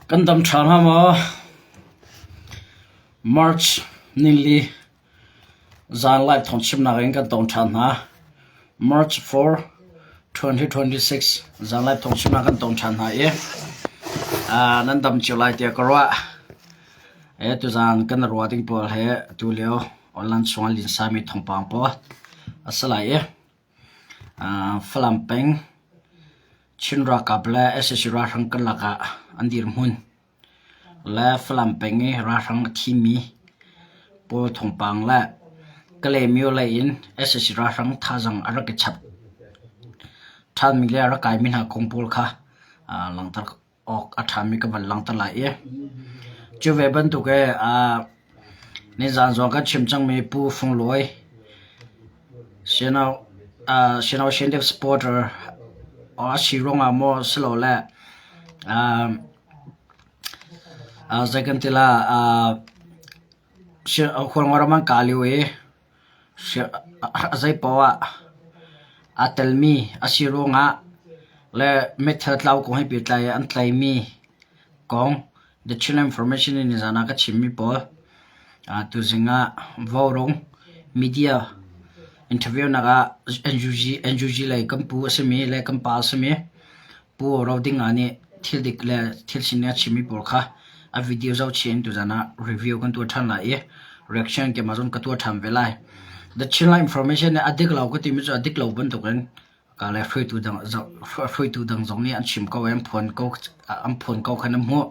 Kan dam ṭha hnga maw? March nili zanlai thawngchimnak in kan tong ṭhan hna. March 4, 2026 zanlai thawngchimnak kan tong ṭhan hna i nan dam cio lai tiah ka ruah. Tuzaan kan ruah ding pawl he atu lio online chung ah linsami thawngpang pawl a si lai i Falam peng Chin ralkap le sac ralhrang karlak ah an dirhmun le Falam peng i ralhrang a thimi pawl thawngpang le Kalaymyo lei in sac ralhrang thazaang a rak i chap ṭhanmi le a rak kaimi hna kong pawl kha langhter awk a ṭhami ka van langhter lai i cu ve bantuk i nizaan zong kan chim cangmi Pu Fung Luai Sino Scientific Supporter a si ruangah maw silole zei kan ti la Khualngoram an kah lio i Zeipaoh ah aa telmi a si ruangah le meithal tlau kong he pehtlai in an tlaimi kong The Chin Information in nizaan ah ka chimmi pawl tuzing ah Vaurawng media interview nak ah NUG lei kan pu a simi le kan pa a simi Pu Ro Ding Ah nih thil dik le thil sining a chimmi pawl kha a video zohchih in tuzan ah review kan tuah ṭhan lai i reaction keimah zong ka tuah ṭhan ve lai. The Chinland Information nih a dik lo ka timi cu a dik lo bantukin ka le hruaitu dang hruaitu dang zong nih an chim ko i an phuan ko an phuan ko kha na hmuh.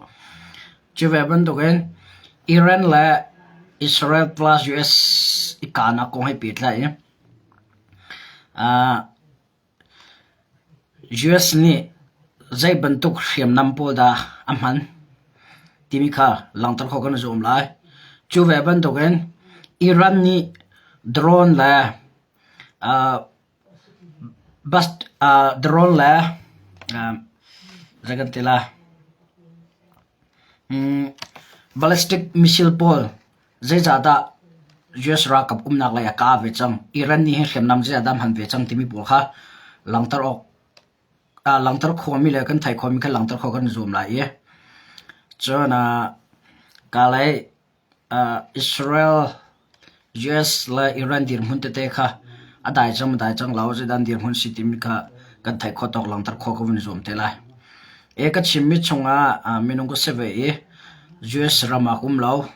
Cu ve bantukin Iran le Israel plus US i kahnak kong he pehtlai i US nih zei bantuk hriamnam pawl dah a hman timi kha langhter khawh kan i zuam lai. Cu ve bantukin Iran nih drone le drone le zei kan ti lai ballistic missile pawl Zeicahdah US ralkap umnak lei a kah ve cang? Iran nih hin hriamnam zeidah hman ve cang timi pawl kha langhter awk langhter khawhmi le kan theih khawhmi kha langhter khawh kan i zuam lai i cun kalay Israel, US le Iran dirhmun tete kha a dai cang maw dai cang lo zeidah an dirhmun si timi kha kan theih khawh tawk langhter khawh ka vun i zuam te lai. Ka chimmi chungah minung ka si ve i US ram ah ka um lo.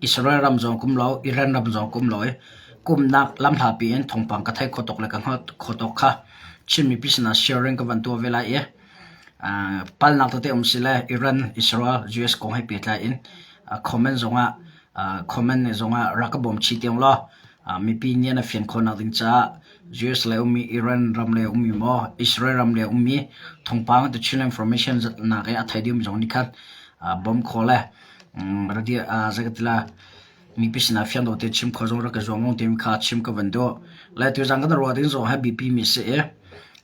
Israel ram zong ka um lo, Iran ram zong ka um lo i kumnak lamhlapi in thawngpang ka theih khawh tawk le ka hngalh khawh tawk kha Chin mipi sinah sharing ka van tuah ve lai i palnak tete um si le Iran, Israel, US kong he pehtlai in comment zongah comment zongah rak ka bawm chih tiang law mipi nih an a fian khawhnak ding caah US lei ummi, Iran ram lei ummi maw, Israel ram lei ummi thawngpang the Chin information nak i a thei ding zong nih khan bawm khawh le mipi sinah fiang dawh tein chim khawh zong rak ka zuam rung timi kha chim ka van duh. Le tuzan kan ruah ding zong hi biapi mi si i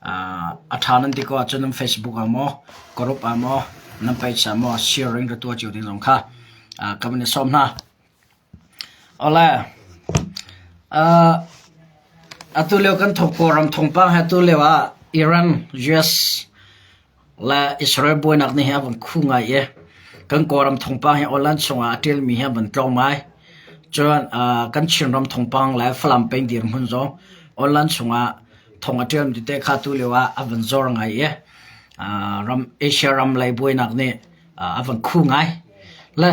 a ṭha nan ti ko ahcun nan Facebook ah maw, group ah maw, nan page ah maw sharing ra tuah cio ding zong kha ka van i sawm hna. Awle, atu lio kan thawk Kawlram thawngpang hi atu lio ah Iran, US, le Israel buainak nih hin a van khu ngai i kan Kawlram thawngpang hi online chungah a ṭialmi hi a van tlawm ngai. Cun kan Chinram thawngpang le Falam peng dirhmun zong online chungah thawng a ṭialmi tete kha tu lio ah a van zor ngai i ram Asia ram lei buainak nih a van khu ngai. Le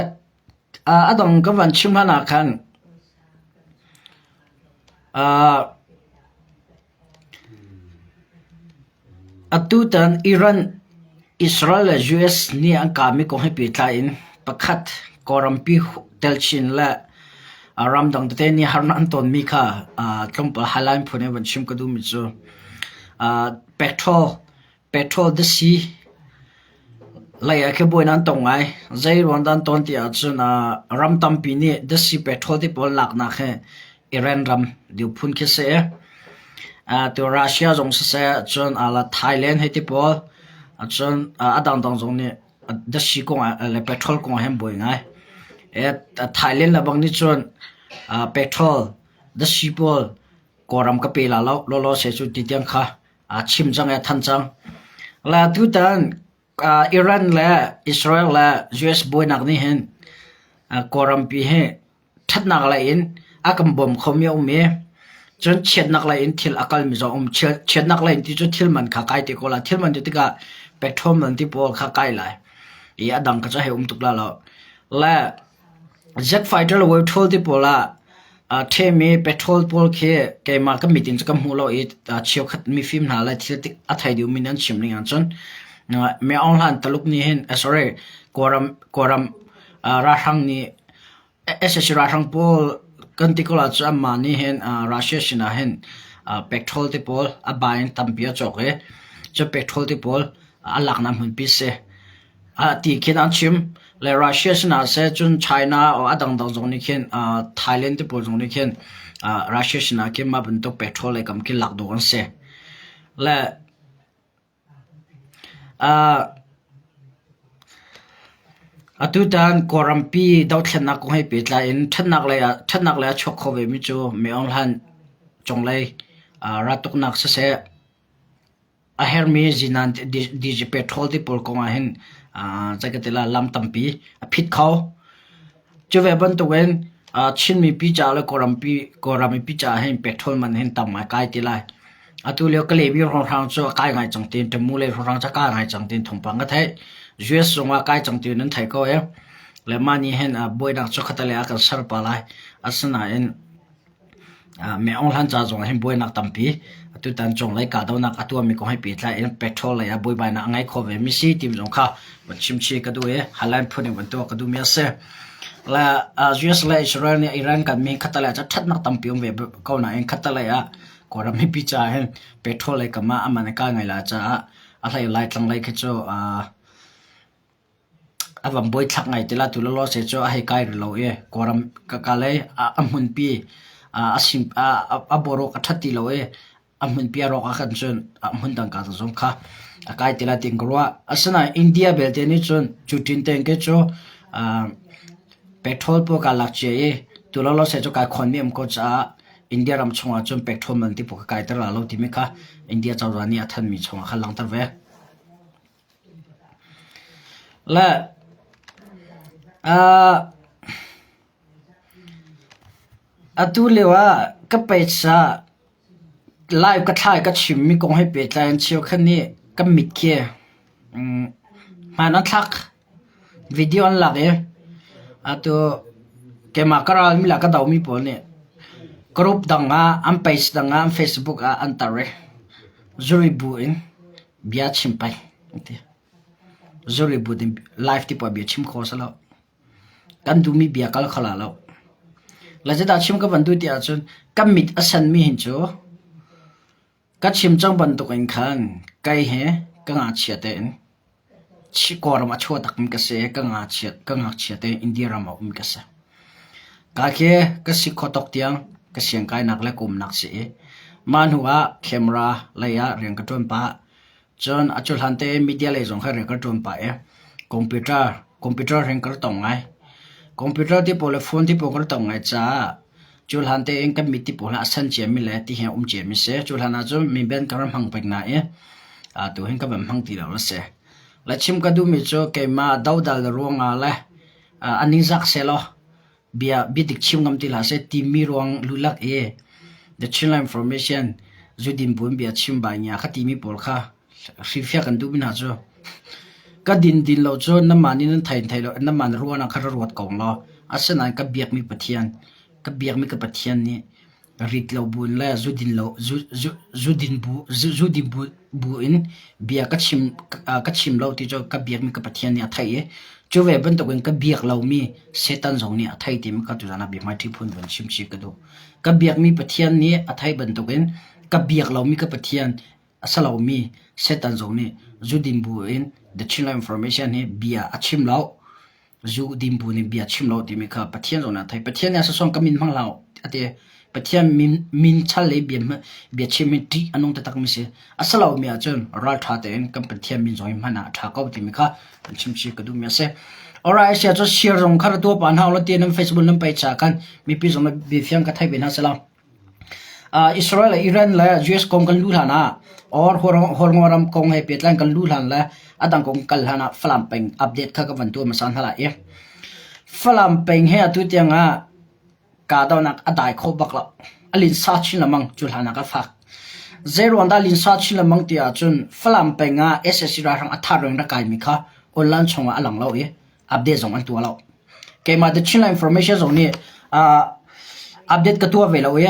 a dang ka van chim hlan ah khan Atutan Iran, Israel le US nih an kahmi kong he pehtlai in pakhat Kawlrampi telchin le ramdang tete nih harnak an tonmi kha tlawmpal highline phun in van chim ka duhmi cu petrol Petrol dasi lei ah khin buainak an tong ngai. Zei ruang dah an ton ti ahcun ram tampi nih dasi petrol ti pawl laknak hi Iran ram dirhmun khi si. Tu Russia zong siseh cun Thailand hei ti pawl cun a dangdang zong nih dasi kong ah le petrol kong ah hin buai ngai. Thailand le bang nih cun petrol dasi pawl Kawlram ka pe la lo lawlaw se cu ti tiang kha a chim cang i a thanh cang. Le tutan Iran le Israel le US buainak nih hin Kawlrampi hi ṭhatnak lei in a kan bawm khomi a um i cun chiatnak lei in thil a kalmi zong a um. Chiatnak lei in ti cu thil man kha kai te ko lai. Thil man ti tikah petrol man ti pawl kha kai lai i a dang kha cu hei um tuk lai lo. Le Jet fighter le petrol ti pawl ah aa ṭhemi petrol pawl khi keimah ka mit in cu ka hmu lo i cheukhat mifim hna le thil a thei deuhmi nih an chim ning ahcun Myo Aung Hlaing Taluk nih hin sorry Kawlram Kawlram ralhrang nih sac ralhrang pawl kan ti ko ahcun anmah nih hin Russia sinah hin petrol te pawl a ba in tampi a cawk i cu petrol te pawl a laknak hmunpi a si. Ti khin an chim. Le Russia sinah seh cun China or a dangdang zong nih khin Thailand te pawl zong nih khin Russia sinah khin mah bantuk petrol lei kam khi lak dawh an si. Le atutan Kawlrampi dothlennak kong he pehtlai in ṭhatnak lei ah ṭhatnak lei a chuak kho vemi cu Min Aung Hlaing cunglei raltuknak siseh A herhmi zinan petrol ti pawl kong ah hin zei ka ti lai lam tampi a phit kho. Cu ve bantukin Chin mipi caah le Kawlram mipi caah hin petrol man hin tam ngai kai ti lai. Atu lio Kalaymyo hrawnghrang cu a kai ngai cang tiin Tamu lei hrawnghrang cu a kai ngai cang tiin thawngpang ka theih. US zong ah kai cang tiin an theih ko i le mah nih hin buainak cu khatalei ah kan ser pah lai. Asinain Myo Aung Hlan ca zong ah hin buainak tampi atutan cunglei kahdohnak a tuahmi kong he pehtlai in petrol lei ah buaibainak a ngei kho vemi si timi zong kha van chimchih ka duh i highline phun in van tuah ka duhmi a si. Le US le Israel nih Iran kan mi khattelei ah ṭhatnak tampi um ve ko nain khattelei ah Kawlram mipi caah hin petrol lei kam ah a man a kai ngai lai caah a hlei Laitlang lei khi cu A van buaithlak ngai ti lai. Tu lawlaw se cu a hei kai rih lo i Kawlram ka lei a hmunpi a boruak a ṭhat ti lo i a hmunpi a rawk ahkhan cun a hmun dang ka zong kha a kai ti lai tiin ka ruah. Asinain India belte nih cun cu ṭin tein kei cu petrol pawl kaa lak cia i tu lawlaw se cu kai khawnmi a um ko caah India ram chungah cun petrol man ti pawl ka kaiter la lo timi kha India cozah nih a thanmi chungah khan langhter ve. Le atu lio ah ka page ah live ka thla i ka chimmi kong he pehtlai in cheukhat nih ka mit khi hmaan an thlak. Video an lak i atu keimah ka ralmi le ka domi pawl nih group dang ah an page dang ah an Facebook ah an tar i zuri bu in bia chim peng an ti. Zuri bu in live ti pawl bia chim kho si lo. Kan duhmi bia kal kho la lo. Le zeidah chim ka van duh ti ahcun kan mit a senmi hin cu ka chim cang bantuk in khan kei he ka ngakchia tein Kawlram a chuah takmi ka si i ka ngakchia tein India ram ah um ka si. Ka khi ka si kho tawk tiang ka siangkainak le ka umnak si i mah hnu ah camera lei ah rian ka ṭuan pah. Cun a cu hlan tein media lei zong kha rian ka ṭuan pah i computer computer rian ka rak tong ngai. Computer ti pawl le phone ti pawl ka rak tong ngai caah cu hlan tein kan mit ti pawl hi a san ciami le ti hi a um ciami si. Cu hlan ahcun minben ka rak hmang peng nain atu hin ka van hmang ti lo a si. Le chim ka duhmi cu keimah dodal ruangah le a ningzak sehlaw bia biadik chim ngam ti hlah seh timi ruang lulak i The Chinland Information zudin buin bia chim bai ngia kha timi pawl kha hrilhfiah kan duhmi hna cu ka din din lo cu nanmah nih nan thei thei lo nanmah na ruahnak kha ra ruat ko law asinain ka biakmi Pathian ka biakmi ka Pathian nih rit lo buin le zu din lo zu zu zu din bu zu zu din bu bu in bia ka chim ka chim lo ti cu ka biakmi ka Pathian nih a theih i cu ve bantukin ka biak lomi Satan zong nih a thei timi kha tuzan ah biahmaiṭhi phun vun chim chih ka duh. Ka biakmi Pathian nih a theih bantukin ka biak lomi ka Pathian a si lomi Satan zong nih zu din bu in The Chinland Information hi bia a chim lo. Zu din bu nih bia chim lo timi kha Pathian zong nih a theih. Pathian nih a sasawng ka min hmang hlah a ti. Pathian min, min chal le bia, bia chim hi ṭih a nung taktakmi si. A si lomi ahcun ralṭha tein kan Pathian min zong hi hman ah a ṭha ko timi kha kan chim chih ka duhmi a si. Alright, sia cu share zong kha ra tuah pa hna ulaw ti nan Facebook nan page ah khan mipi zong na biafiang ka theih ve hna selaw. Israel le Iran le US kong kan luh hlan ah or Hawlngaw ram kong he pehtlai kan luh hlan le a dang kong kal hlan ah Falam peng update kha ka van tuah hmasa hna lai i Falam peng he atu tiang ah kahdohnak a dai kho bak lo. A linsa chin lengmang cu hlan ah ka fak. Zeiruang dah linsa chin lengmang ti ahcun Falam peng ah SAC ralhrang a thar ring rak kaimi kha online chungah a lang lo i update zong an tuah lo. Keimah The Chinland Information zong nih uh, update ka tuah ve lo i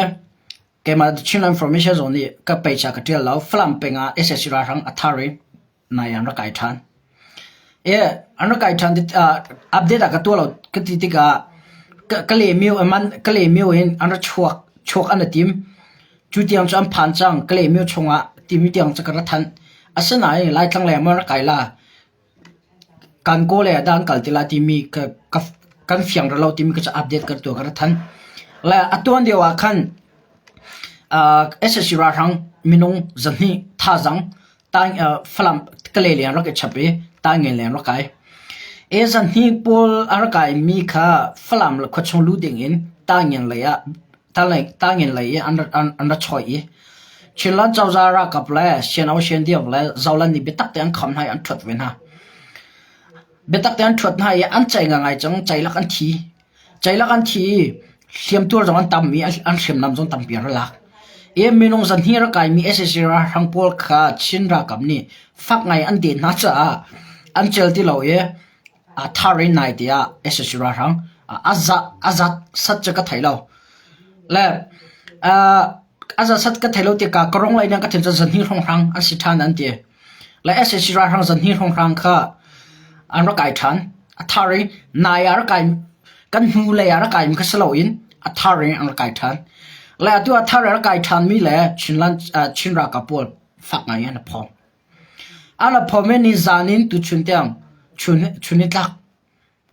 keimah The Chinland Information zong nih ka peicha ka ṭial lo. Falam peng ah SAC ralhrang a thar i nai an rak kai ṭhan. E, an rak kai ṭhan uh, update ah ka tuah lo ka ti tikah ka, ka lehmi man ka lehmi in an ra chuak chuak an i tim. Cu tiang cu an phan cang ka lehmi chungah timi tiang cu ka ra thanh. Asinain Laitlang lei ah maw rak kai la kan kaw lei ah dah an kal ti lai timi ka, ka, kan fiang rih lo timi ka cu update ka tuah ka ra thanh. Le a tuan lio ah khan uh, SSC ralhrang minung 200 thazang Falam Kalay leng rak i chap i Taingen leng rak kai. E zanhnih pawl a rak kaimi kha Falam khuachung luh ding in Taingen lei ah Taingen lei i an an ra choi i Chinland cozah ralkap le Siano Siandiak le Zoland nih biatak tein an kham hna i an ṭhuat ve hna. Biatak tein an ṭhuat hna i an cei ngangai cang, ceilak an thi. Ceilak an thi i hliamtuar zong an tam i an hriamnam zong tampi an ra lak. I minung zanhnih a rak kaimi sac ralhrang pawl kha Chin ralkap nih fak ngai an den hna caah an cel ti lo i thar in nai tiah sac ralhrang a zat sat cu ka thei lo. Le a zat sat ka thei lo tikah ka rong lei nih an ka thin cun zanhnih hrawnghrang an si ṭhan an ti. Le sac ralhrang zanhnih hrawnghrang kha an rak kai ṭhan. A thar i nai ah rak kai kan hnu lei ah rak kaimi kha si loin a thar in an rak kai ṭhan. Le atu a thar in rak kai ṭhanmi le Chinland Chin ralkap pawl fak ngai in an phawng. An a phawm i nizan in tuchun tiang chun chun i tlak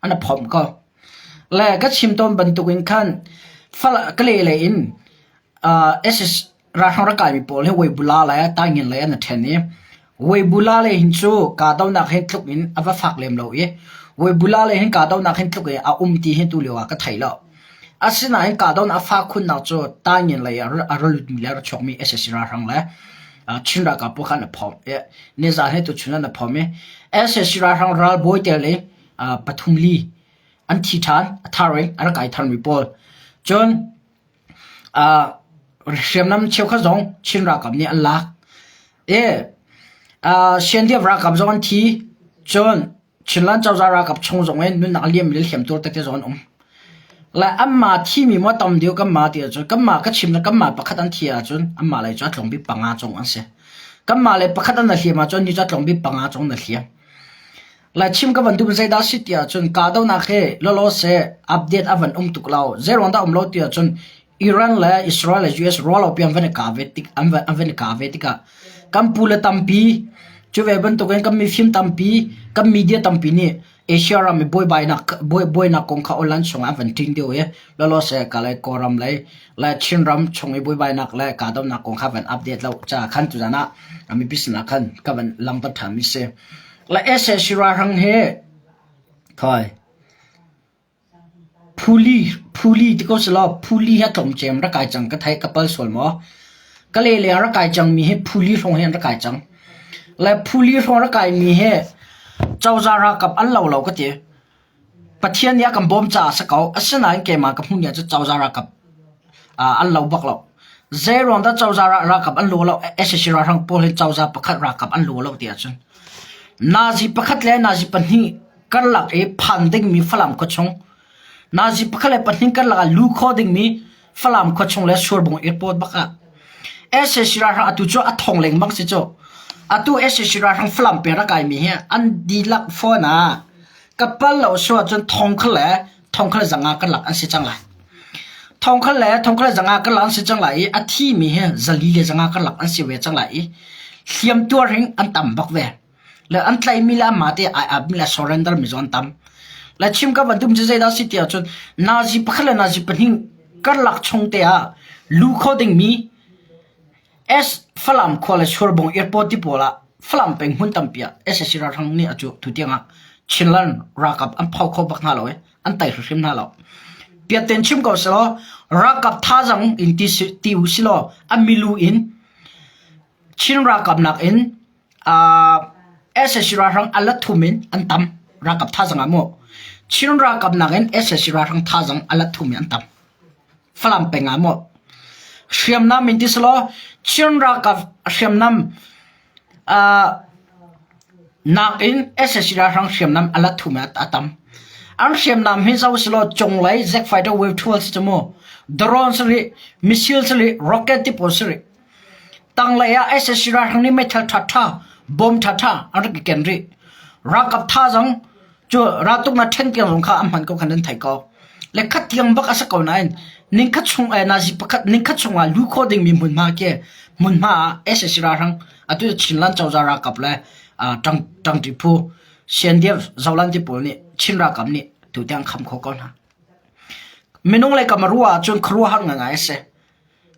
an a phomh ko. Le ka chim tawn bantukin khan fal ka le lei in uh, SS ralhrang rak kaimi pawl hi Weibula le Taingin lei an i ṭhen i Weibula lei hin cu kahdohnak hi tluk in a va fak lem lo i Weibula lei hin kahdohnak hin tluk i a um ti hi tu lio ah ka thei lo. Asinain kahdohnak a fak khunnak cu Taingin lei a ra lutmi le a ra chuakmi SAC ralhrang le Chin ralkap pawl kha an i phomh i nizan hi tuchun an i phomh i SAC ralhrang ralbawi tel i pathum li an thi ṭhan a thar in a rak kai tharmi pawl. Cun hriamnam cheukhat zong Chin ralkap nih an lak. I CNDF ralkap zong an thi. Cun Chinland cozah ralkap chung zong in nunnak a liammi le hliamtuar tete zong an um. Le anmah thimi maw tam deuh kanmah ti ahcun kanmah ka chim na kanmah pakhat an thi ahcun anmah lei cu a tlawng bik panga cung an si. Kanmah le pakhat an hliam ahcun ni cu a tlawng bik panga cung na hliam. Le chim ka van duh zeidah si ti ahcun kahdohnak hi lawlaw se update a van um tuk lo. Zeiruang dah um lo ti ahcun Iran le Israel le US rualo piang van i kah ve tik an van, an van i kah ve tikah kan pu le tampi cu ve bantukin kan mifim tampi kan media tampi nih Asia ram i buaibainak buainak kong kha online chungah an van ṭin deuh i lawlaw se ka le Kawlram lei le Chinram chung i buaibainak le kahdohnak kong kha van update lo caah khan tuzan ah mipi sinah khan ka van langhter ṭhanmi si. Le sac ralhrang hi khoi Phuli phuli ti ko selaw phuli hi a tlawmcem rak kai cang ka thei ka pal sual maw? Ka le leng rak kai cangmi hi phuli hrawng hi an rak kai cang. Le phuli hrawng rak kaimi hi cozah ralkap an lo lo ka ti. Pathian nih a kan bawm caah a si ko. Asinain keimah ka hmuh ni ahcun cozah ralkap an lo bak lo. Zeiruang dah cozah ralkap an lo lo? Sac ralhrang pawl hi cozah pakhat ralkap an lo lo ti ahcun nazi pakhat le nazi pahnih karlak i phan dingmi Falam khuachung nazi pakhat le pahnih karlak ah lu kho dingmi Falam khuachung le Surbung airport bak ah sac ralhrang atu cu a thong lengmang si cu. Atu sac ralhrang Falam peng rak kaimi hi an dihlak phone ah ka pal lo su ahcun thong kha le thong kha le zanga karlak an si cang lai. Thong kha le thong kha le zanga karlak an si cang lai i a thimi hi zali le zanga karlak an si ve cang lai i hliamtuar hing an tam bak ve. Le an tlaihmi le anmah te ai apmi le surrender mi zong an tam. Le chim ka van tum cu zeidah si ti ahcun nazi pakhat le nazi pahnih karlak chung te ah lu kho dingmi S Falam khua le Surbung airport ti pawl ah Falam peng hmun tampi ah sac ralhrang nih atu tu tiang ah Chinland ralkap an pho kho bak hna lo i an tei hrimhrim hna lo. Piatten chim ko selaw ralkap thazang in ti ti u silaw a milu in Chin ralkap nakin uh, SSC ralhrang a lat thum in an tam ralkap thazang ah mu. Chin ralkap nakin SSC ralhrang thazang a lat thum in an tam. Falam peng ah mu. Hriamnam in ti selaw Chin ralkap hriamnam uh, nakin SSC ralhrang hriamnam a lat thum in a tam. An hriamnam hi zo selaw cunglei Zack Fighter Wave 12 si cu mu. Drone sari, missile sari, rocket ti pawl sari. Tanglei ah sac ralhrang nih meithal ṭhaṭha, bom ṭhaṭha an rak i ken rih. Ralkap thazaang cu raltuknak ṭhen tiang zong kha an hman ko kha nan theih ko. Le khat tiang bak a si ko nain ningkhat chung eh nazi pakhat ningkhat chungah lu khawh dingmi hmunhma khi hmunhma ah sac ralhrang atu Chinland cozah ralkap le ṭang ṭangṭi phu CNDF Zoland ti pawl nih Chin ralkap nih tutiang kham kho ko hna. Minung le kam ruah ahcun khuaruahhar ngaingai a si.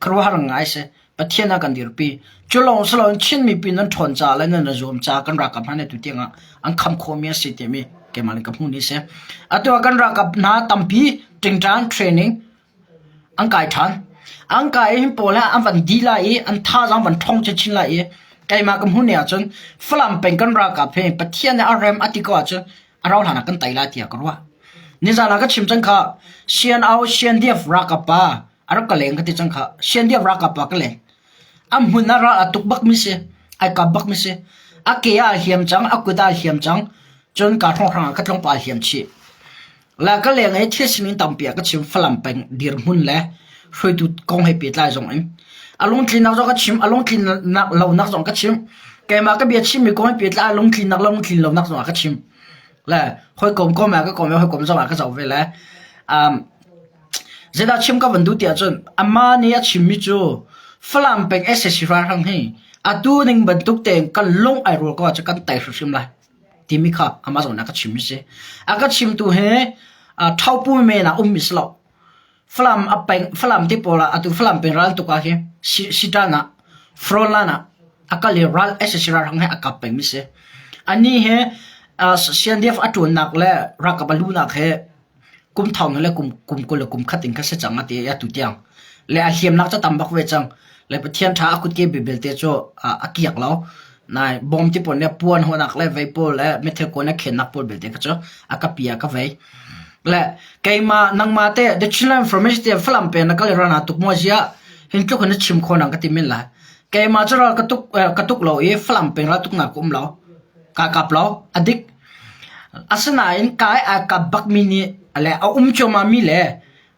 Khuaruahhar ngai si. Pathian a kan dirpi. Cu lawng si loin Chin mipi nan ṭhawn caah le nan zuam caah kan ralkap hna nih atu tiangah an kham khawhmi a si timi keimah nih ka hmuh ni si. Atu ah kan ralkap hna tampi ṭingṭan training an kai ṭhan. An kai hin pawl he an van di lai i an thazaang van ṭhawng chinchin lai i keimah ka hmuh ni ahcun Falam peng kan ralkap hi Pathian nih a rem a ti ko ahcun a rau hlan ah kan tei lai tiah ka ruah. Nizan ah ka chim cang kha CNO CNDF ralkap pa a rak ka leng ka ti cang kha CNDF ralkap pa ka leng. A hmun ah ral a tuk bak mi si, ai kap bak mi si. A ke ah a hliam cang, a kut ah a hliam cang, cun ka hrawnghrang ah ka tlawngpa a hliam chih. La ka leng i thil sining tampi ah ka chim Falam peng dirhmun le hruaitu kong he pehtlai zong in. A lungtlinnak zong ka chim, a lungtlinnak lonak zong ka chim. Keimah ka bia chimmi kong he pehtlai a lungtlinnak lungtlin lonak zong ah ka chim. Le hawikom kom ah ka kom i hawikom zong ah ka zoh ve le um, zeidah chim ka van duh ti ahcun amah nih a chimmi cu Falam peng SAC ralhrang hi atu ning bantuk tein kan lung ai rual ko ahcun kan tei hrimhrim lai. timi kha amah zong nih a ka chimmi si. A ka chimtu hi ṭhopu men ah ummi si lo. Falam a peng Falam ti pawl ah atu Falam peng ral tuk ah hi Sitan ah Frontline ah a kal i ral SAC ralhrang he a kap pengmi si. Ani hi CNDF a ṭuannak le ralkap a luhnak hi kum thong le kum kum 20 le kum khat in kha si cang a ti i atu tiang le a hliamnak cu tam bak ve cang le Pathian ṭha a kutke belte cu a kiak lo nai bawm ti pawl nih puan hawnak le vei pawl le mithil kawl le khennak pawl belte kha cu a ka pia ka vei le keimah nangmah te the Chinland Information te Falam pe na kal i rana tuk maw zia hin tluk in na chim kho nang ka ti men lai keimah cu ral ka tuk ka tuk lo i Falam peng ral tuk nak ka um lo ka kap lo a dik Asinain kai aa kap bakmi nih le a um cuahmahmi le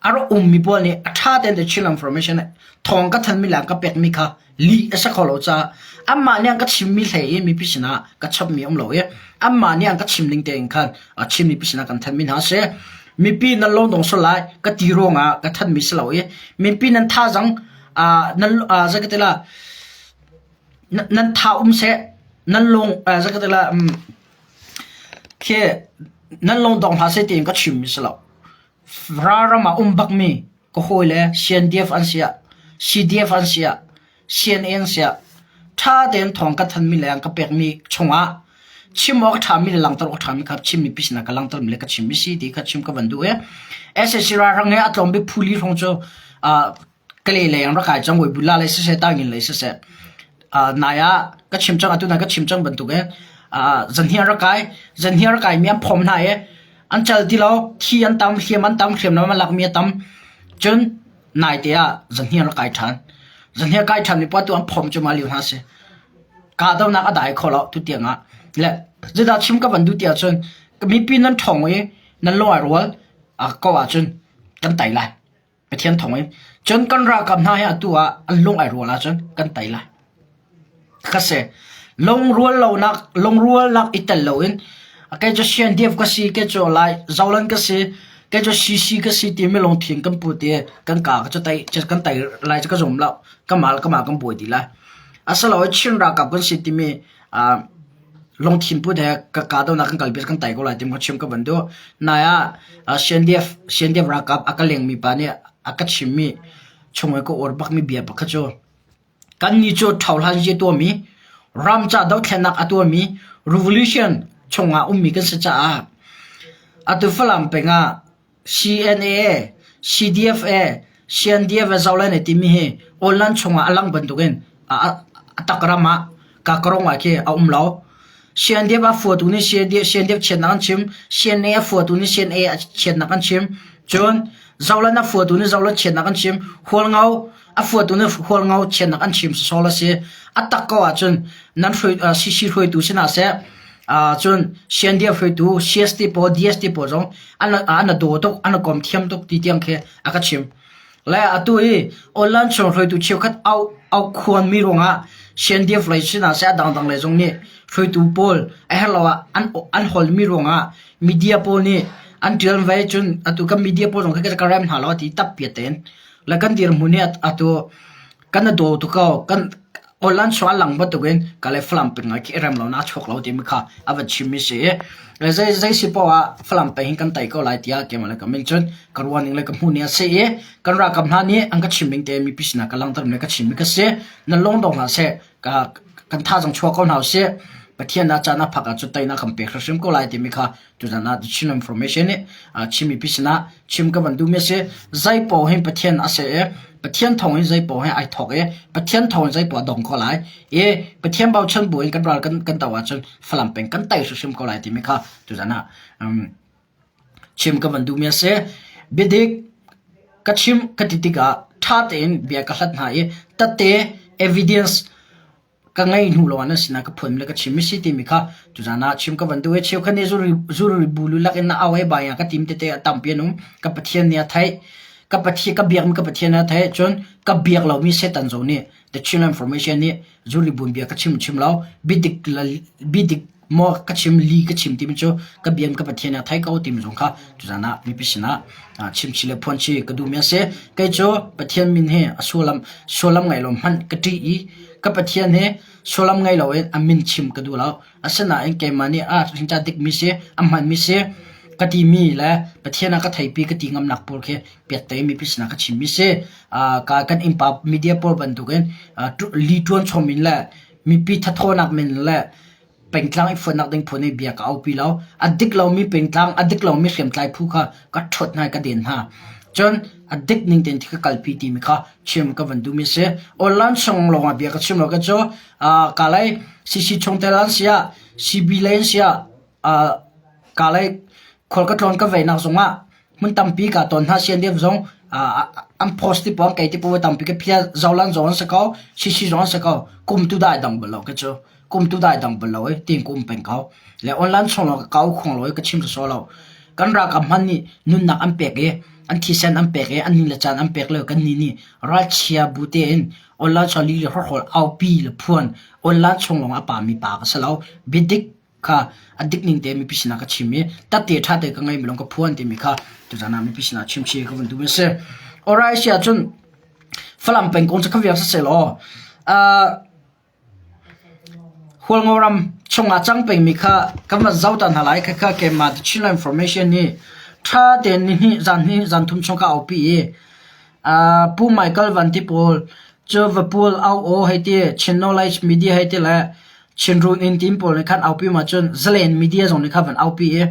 a rak ummi pawl nih a ṭha tein the Chin Information thawng ka thanmi le an ka pekmi kha lih a si kho lo caah anmah nih an ka chimmi hlei i mipi sinah ka chapmi a um lo i anmah nih an ka chim ning tein khan Chin mipi sinah kan thanmi hna a si. Mipi nan lungdong sual lai ka ti ruangah ka thanmi si lo i mipi nan thazaang nan zei ka ti la nan tha um seh nan lung zei ka ti la Khi nan lungdong hlah seh tiin ka chimmi si lo. Ralram ah um bakmi ka hawile CNDF an si ah, CDF an si ah, CNA an si ah, ṭha tein thawng ka thanmi le an ka pekmi chungah chim awk a ṭhami le langhter awk a ṭhami kha chimmi pi sinah ka langhtermi le ka chimmi si ti kha chim ka van duh i SAC ralhrang he a tlawm bik phu li hrawng cu Kalay lei an rak kai cang Weibula lei siseh Tangin lei siseh nai ah ka chim cang atu nai ka chim cang bantuk in zanhnih an rak kai zanhnih an rak kai mi an phom hna i an cal ti lo thi an tam hliam an tam hriamnam an lakmi a tam cun nai te ah zanhnih an rak kai ṭhan zanhnih a kai ṭhan mi paoh tu an phom cu mah lio hna si kahdohnak a dai kho lo tu tiang ah le zeidah chim ka van duh ti ahcun mipi nan ṭhawng i nan lung ai rual ko ahcun kan tei lai Pathian thawng in cun kan ralkap hna hi atu ah an lung ai rual ahcun kan tei lai. Ka si. Lungrual lonak lungrualnak i tel loin kei cu CNDF ka si, kei cu Lai Zolan ka si, kei cu CC ka si timi lungthin kan put i kan ka cu tei kan tei lai cu ka zum lo. Kamal kamal kan buai ti lai. Asilo Chin ralkap kan si timi lungthin put he ka kahdohnak kan kalpi kan tai ko lai ti ka chim ka van duh. Nai ah CNDF CNDF ralkap a ka lengmi pa nih a ka chimmi chung i ka uar bakmi bia pakhat cu kannih cu ṭhohlan a tuahmi ram ca dothlennak a tuahmi revolution chungah ummi kan si caah atu Falam peng ah CNA, CDF e CNDF e Zoland e timi hi online chungah a lang bantukin a tak ram ah kakarong ah khi a um lo. CNDF a fuatu nih CNDF chiatnak an chim, CNA a fuatu nih CNA chiatnak an chim. Cun Zoland a fuatu nih Zoland chiatnak an chim. Hualngo a fuatu nih Hualngo chiatnak an chim sawsawh a si. A tak ko ahcun nan hruai CC hruaitu sinah seh cun CNDF hruaitu CST pawl DST pawl zong an an a daw tuk an a kom thiam tuk ti tiang khi a ka chim. Le atu hi online chung hruaitu cheukhat au au khuanmi ruangah CNDF lei sinah seh a dangdang lei zong nih hruaitu pawl a herh lo ah an an holmi ruangah media pawl nih an ṭial ve cun atu kan media pawl zong khi ka rem hna lo ti tappi tein le kan dirhmun hi atu kan a daw tuk ko kan online chung a lang bantukin ka le Falam peng ah khi rem lo na chuak lo timi kha a van chimmi si i zei zei si poah ah Falam peng hin kan tei ko lai tiah keimah le ka min cun ka ruahning le ka hmuh ning a si i kan ralkap hna nih an ka chim ning te mipi sinah ka langhter le ka chimmi ka si nan lung dong hlah seh ka kan thazang chuak ko hna usih Pathian ah caan a phak ahcun teinak kan pek hrimhrim ko lai timi kha tuzan ah Chin Information nih Chin mipi sinah chim ka van duhmi a si. Zei paoh hin Pathian a si i Pathian thawng in zei paoh hi ai thawk i Pathian thawng in zei paoh a dong ko lai i Pathian bochan bu in kan ral kan kan do ahcun Falam peng kan tei hrimhrim ko lai timi kha tuzan ah chim ka van duhmi a si. Biadik ka chim ka ti tikah ṭha tein bia ka hlat hna i tate evidence ka ngei hnu lawng ah nan sinah ka phuan le ka chim i si timi kha tuzan ah chim ka van duh i cheukhat nih zuri bu lu lak in na au he bai ah ka tim tete a tampi an um ka Pathian nih a theih ka Pathian ka biakmi ka Pathian nih a theih cun ka biak lomi Satan zong nih the Chin Information nih zuri bun bia ka chim chim lo biadik biadik maw ka chim li ka chim timi cu ka biam ka Pathian nih a thei ko timi zong kha tuzan ah mipi sinah chim chi le phuan chi ka duhmi a si. Kei cu Pathian min hi a sullam sullam ngei lo hmanh ka ṭih i ka Pathian hi sullam ngei loin a min chim ka duh lo. Asinain keimah nih a hringca dikmi si, a hmanmi si, ka timi le Pathian ah ka theipi ka ti ngamnak pawl khi piatte mipi sinah ka chimmi si. Ka kan innpa media pawl bantukin li ṭuan chom in le mipi thathawnak min le pengtlang i fuatnak ding phu nih bia ka aupi lo. A dik lomi pengtlang, a dik lomi hriamtlai phu kha ka ṭhuat hna i ka den hna. Cun a dik ning tein ka kalpi timi kha chim ka van duhmi a si. Online chung lawngah bia ka chim lo ka cu ka lei CC chungtel an si ah CB lei an si ah ka lei khual ka tlawn ka veinak zongah hmun tampi ka ton hna CNDF zong an post ti pawng kei ti paw tampi ka phia zolan zong an si ko CC zong an si ko kum tu dai dang bal lo ka cu kum tu dai dang bal lo e tin kum peng ko le online chung lo ka khuang lo ka chim so lo kan ralkap hman nih nunnak an pek i an thisen an pek i an ni le caan an pek le kan ni nih ralchia bu tein online chung li le horhol aupi le phuan online chung lawng a pa mi pa ka si lo biadik kha a dik ning te mipi sinah ka chim i tate ṭha te ka ngei mi lawng ka phuan timi kha tuzan ah mipi sinah chim chi ka vun duh mi a si. Alright sia cun Falam pengkong cu ka viak siseh law uh, Hualngo ram chungah cang pengmi kha kan van zoh ta hna lai. Khakha keimah The Chinland Information nih ṭha tein nihnih zan hnih zan thum chung ka aupi i uh, Pu Michael Van Ti pawl cu Vapul au aw hei ti Chin Knowledge Media hei ti le Chinrun in team pawl nih khan aupi ma cun Zalen Media zong nih khan van aupi i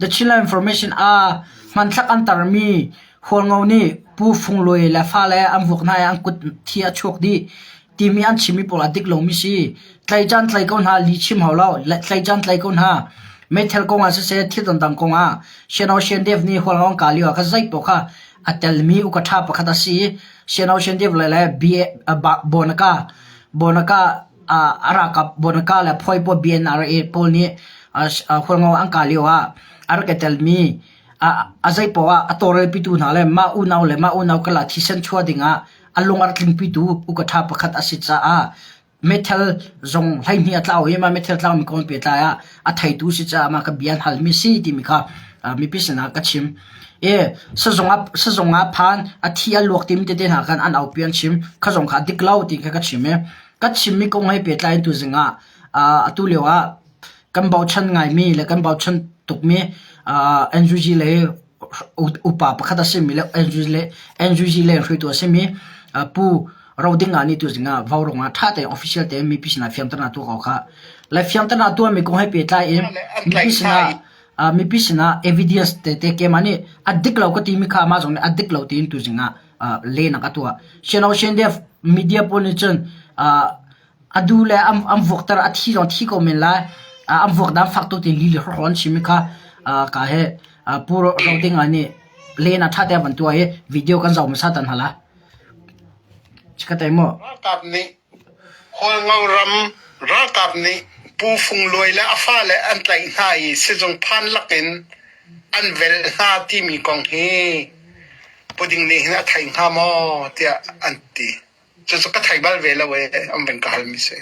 The Chinland Information ah hmanthlak an tarmi Hualngo nih Pu Fung Luai le fale an vuak hna i an kut thi a chuak dih timi an chimmi pawl a dik lomi si. Tlai caan tlai ko hna, li chim hau lo, tlai caan tlai ko hna. Meithal kong ah siseh, thil dangdang kong ah Shan Shan Dev nih Hualngo an kah lio ah kha zei paoh kha a telmi uka ṭha pakhat a si i Shan Shan Dev le le Bonaka Bonaka a ralkap Bonaka le Phuai pawl BNRA pawl nih Hualngo an kah lio ah a rak i telmi a zei paoh ah a tawlrelpitu hna le mah unau le mah unau karlak thisen chuah dingah a lung a rak tlingpitu uka ṭha pakhat a si caah meithal zong 12 a tlau i mah meithal tlaumi kong pehtlai ah a theitu si caah mah ka bia an halmi si timi kha mipi sinah ka chim. I sazung ah sazung ah phan a thi a luak timi tete hna khan an aupi an chim kha zong kha a dik lo ti kha ka chim i ka chimmi kong he pehtlai in tuzing ah atu lio ah kan bochan ngaimi le kan bochan tukmi NUG le upa pakhat a simi le NUG le NUG le hruaitu a simi Pu Roding ah nih tuzing ah Vaurawng ah ṭha tein official tein mipi sinah fianternak tuah ko kha. Le fianternak tuahmi kong he pehtlai in mipi sinah. Mipi sinah evidence tete keimah nih a dik lo ka timi kha amah zong nih a dik lo tiin tuzing ah lehnak a tuah. Shenhao media pawl nih cun a du le an vuakter a thi zong thi ko men lai. An vuak dan fak tuk tiin lili hrawhhraw an chim i kha ka he Pu Ro Dinga nih lehnak ṭha tein a van tuah i video kan zoh hmasa tan hna lai. Chikkhat mu. Ralkap nih Hualngo ram ralkap nih Pu Fung Luai le a fale an tlaih hna i sizung phan lakin an velh hna timi kong hi Puding nih hin a thei hnga maw tiah an ti. Cucu ka thei bal ve lo i an van ka halmi si.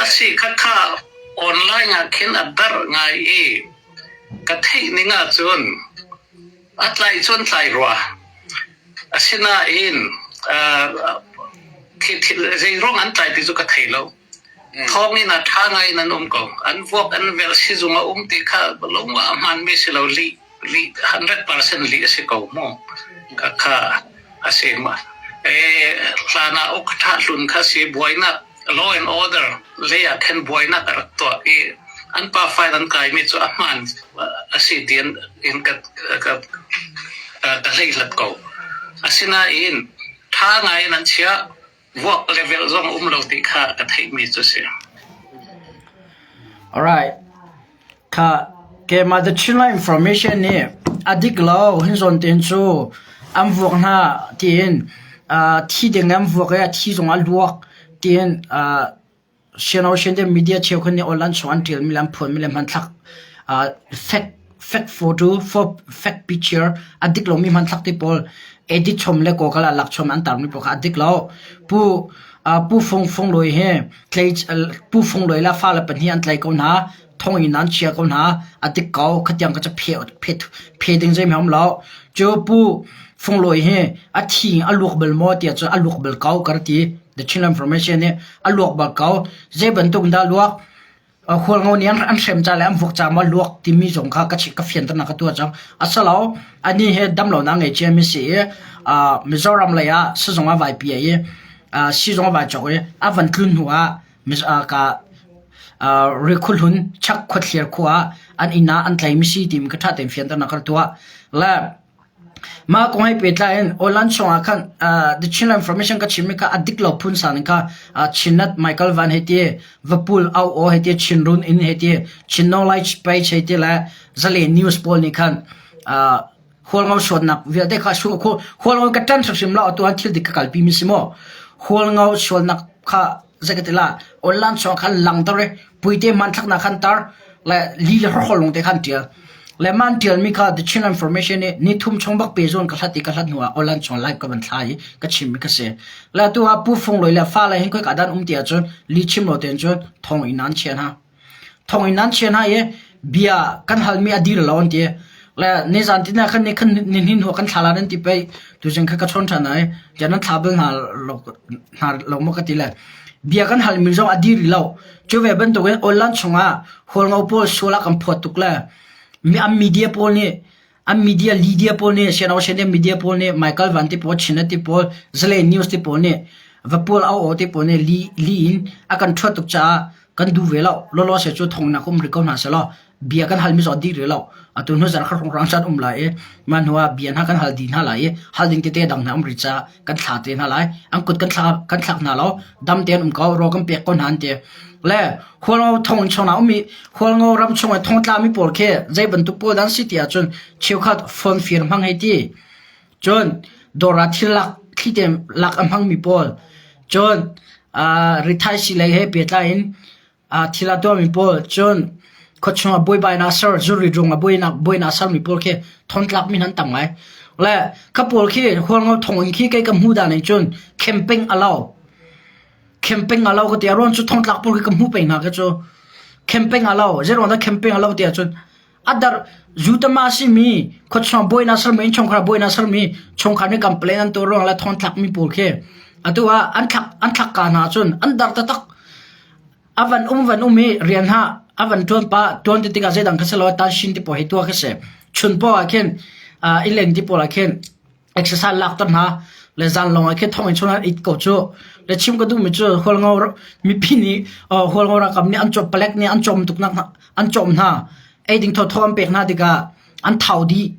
A si khakha online ah khin a darh ngai i ka theih ning ahcun a tlaih cun tlai rua. Asinain zeiruang an tlai ti cu ka thei lo. Thawnginn ah ṭha ngai in an um ko. An vuak an velh sizung a um ti kha lung ah a hmaanmi si lo lih lih 100% lih a si ko mu. Khakha a si ma. Hlan ah uk ṭha hlun kha si buainak law and order lei ah khin buainak a rak tuah i an pa file an kaimi cu a hmaan a si ti in ka ka ka hleihlat ko. Asinain ṭha ngai in an chiah vuak level zong um lo ti kha ka theihmi cu si. Alright. Kha keimah The Chinland Information nih a dik lo hin zawn tein cu an vuak hna tiin thi ding an vuak i a thi zong a luak tiin Sianosian te media cheukhat nih online chung an ṭialmi le an phuanmi le hmanthlak fake fake photo fake picture a dik lomi hmanthlak te pawl edit chom le Google ah lak chom an tarmi pawl kha a dik lo. Pu Pu Fung Fung Luai hi Pu Fung Luai le a fale pahnih an tlai ko hna. Thonginn an chia ko hna. A dik ko. Khatiang ka cu phe ding zeihmanh a um lo. Cu Pu Fung Luai hi a thi a luak bal maw tiah cun a luak bal ko ka rak ti. The Chinland Information nih a luak bal ko. Zei bantuk in dah luak? Hualngo nih an hrem ca le an vuak ca maw luak timi zong kha ka ka fianternak ka tuah cang. Asilo anih hi damlonak ngei ciami si i Mizoram lei ah sizung ah vai pia i sizung a vai cawk i a van tlun hnu ah ka Rikhuhlun chak khuathlir khua ah an inn ah an tlaimi si timi ka ṭha tein fianternak ka tuah. Le Mah kong he pehtlai in online chungah khan The Chinland Information ka chimmi kha a dik lo phun san in kha Chinnet Michael Van hei ti, Vapul Au Aw hei ti, Chinrun Inn hei ti, Chin Knowledge Page hei ti le Zalen News pawl nih khan Hualngo sualnak vialte kha Hualngo ka ṭan hrimhrim lo atu ah thil dik ka kalpi mi si maw? Hualngo sualnak kha zei ka ti la online chungah khan langter i puite hmanthlaknak khan tar le li le hrawkhrol lung te khan ṭial. Le man ṭialmi kha The Chin Information nih ni thum chung bak pe zawn ka hlat i ka hlat hnu ah online chung live ka van thla i ka chimmi ka si. Le atu ah Pu Fung Loi le fale hin khoika dan um ti ahcun li chim lo tein cun thong in an chia hna. Thong in an chia hna i bia kan halmi a dir lo an ti. Le nizan tina khan ni khan ni hnin hua kan thla la nan ti pei tuzing kha ka chawn ṭhan ai tiah nan thla bal hna lo hna lo maw ka ti le bia kan halmi zong a dir lo. Cu ve bantukin online chungah hualngo pawl sual ah kan phawt tuk le mi an media pawl nih an media media pawl nih sianawsian media pawl nih Michael Van ti pawl Chinnet ti pawl Zalen News ti pawl nih Vapual au aw ti pawl nih li li in a kan ṭhuat tuk caah kan duh ve lo lawlaw se cu thongnak um rih ko hna selaw bia kan halmi zong dih rih lo atu hnu zarh khat hrawnghrang caan um lai i mah hnu ah bia hna kan hal dih hna lai i hal ding tete dang hna um rih caah kan thla te hna lai an kut kan thla kan thlak hna lo dam tein um ko rawl kan pek ko hna an ti le Hualngo thong chungah um i Hualngo ram chung i thongtla mi pawl khi zei bantuk pawl dah an si ti ahcun cheukhat phone fir hmang hei ti cun dawr ah thil lak thli lak a hmangmi pawl cun rithaisii lei he pehtlai in thil a tuahmi pawl cun khuachung ah buaibainak ser zuri rung ah buainak sermi pawl khi thongtlak mi an tam ngai. Le kha pawl khi Hualngo thonginn khi kei ka hmuh dan in cun camping a lo. Camping a lo ka ti. A ruang cu thongtlak pawl khi ka hmuh peng hna khi cu camping a lo. Zeiruang dah camping a lo ti ahcun a dar zutama simi khuachung buainak sermi innchungkhar buainak sermi chungkhar nih complain an tuah ruang le thongtlak mi pawl khi atu ah an thlak an thlak ka hna cun an dar taktak. A van um van um i rian ha a van ṭuan pah ṭuan ti tikah zeidang kha si lo tanshin ti pawl hi tuah kha si. Chun paoh ah khin i leng ti pawl ah khin exercise lak ter hna le zan lawng ah khin thonginn chung ah it ko cu. Le chim ka duhmi cu Hualngo mipi nih Hualngo ralkap nih an cawm palek nih an cawm tuk nak an cawm hna. Ei ding thawthaw an pek hna tikah an thau dih.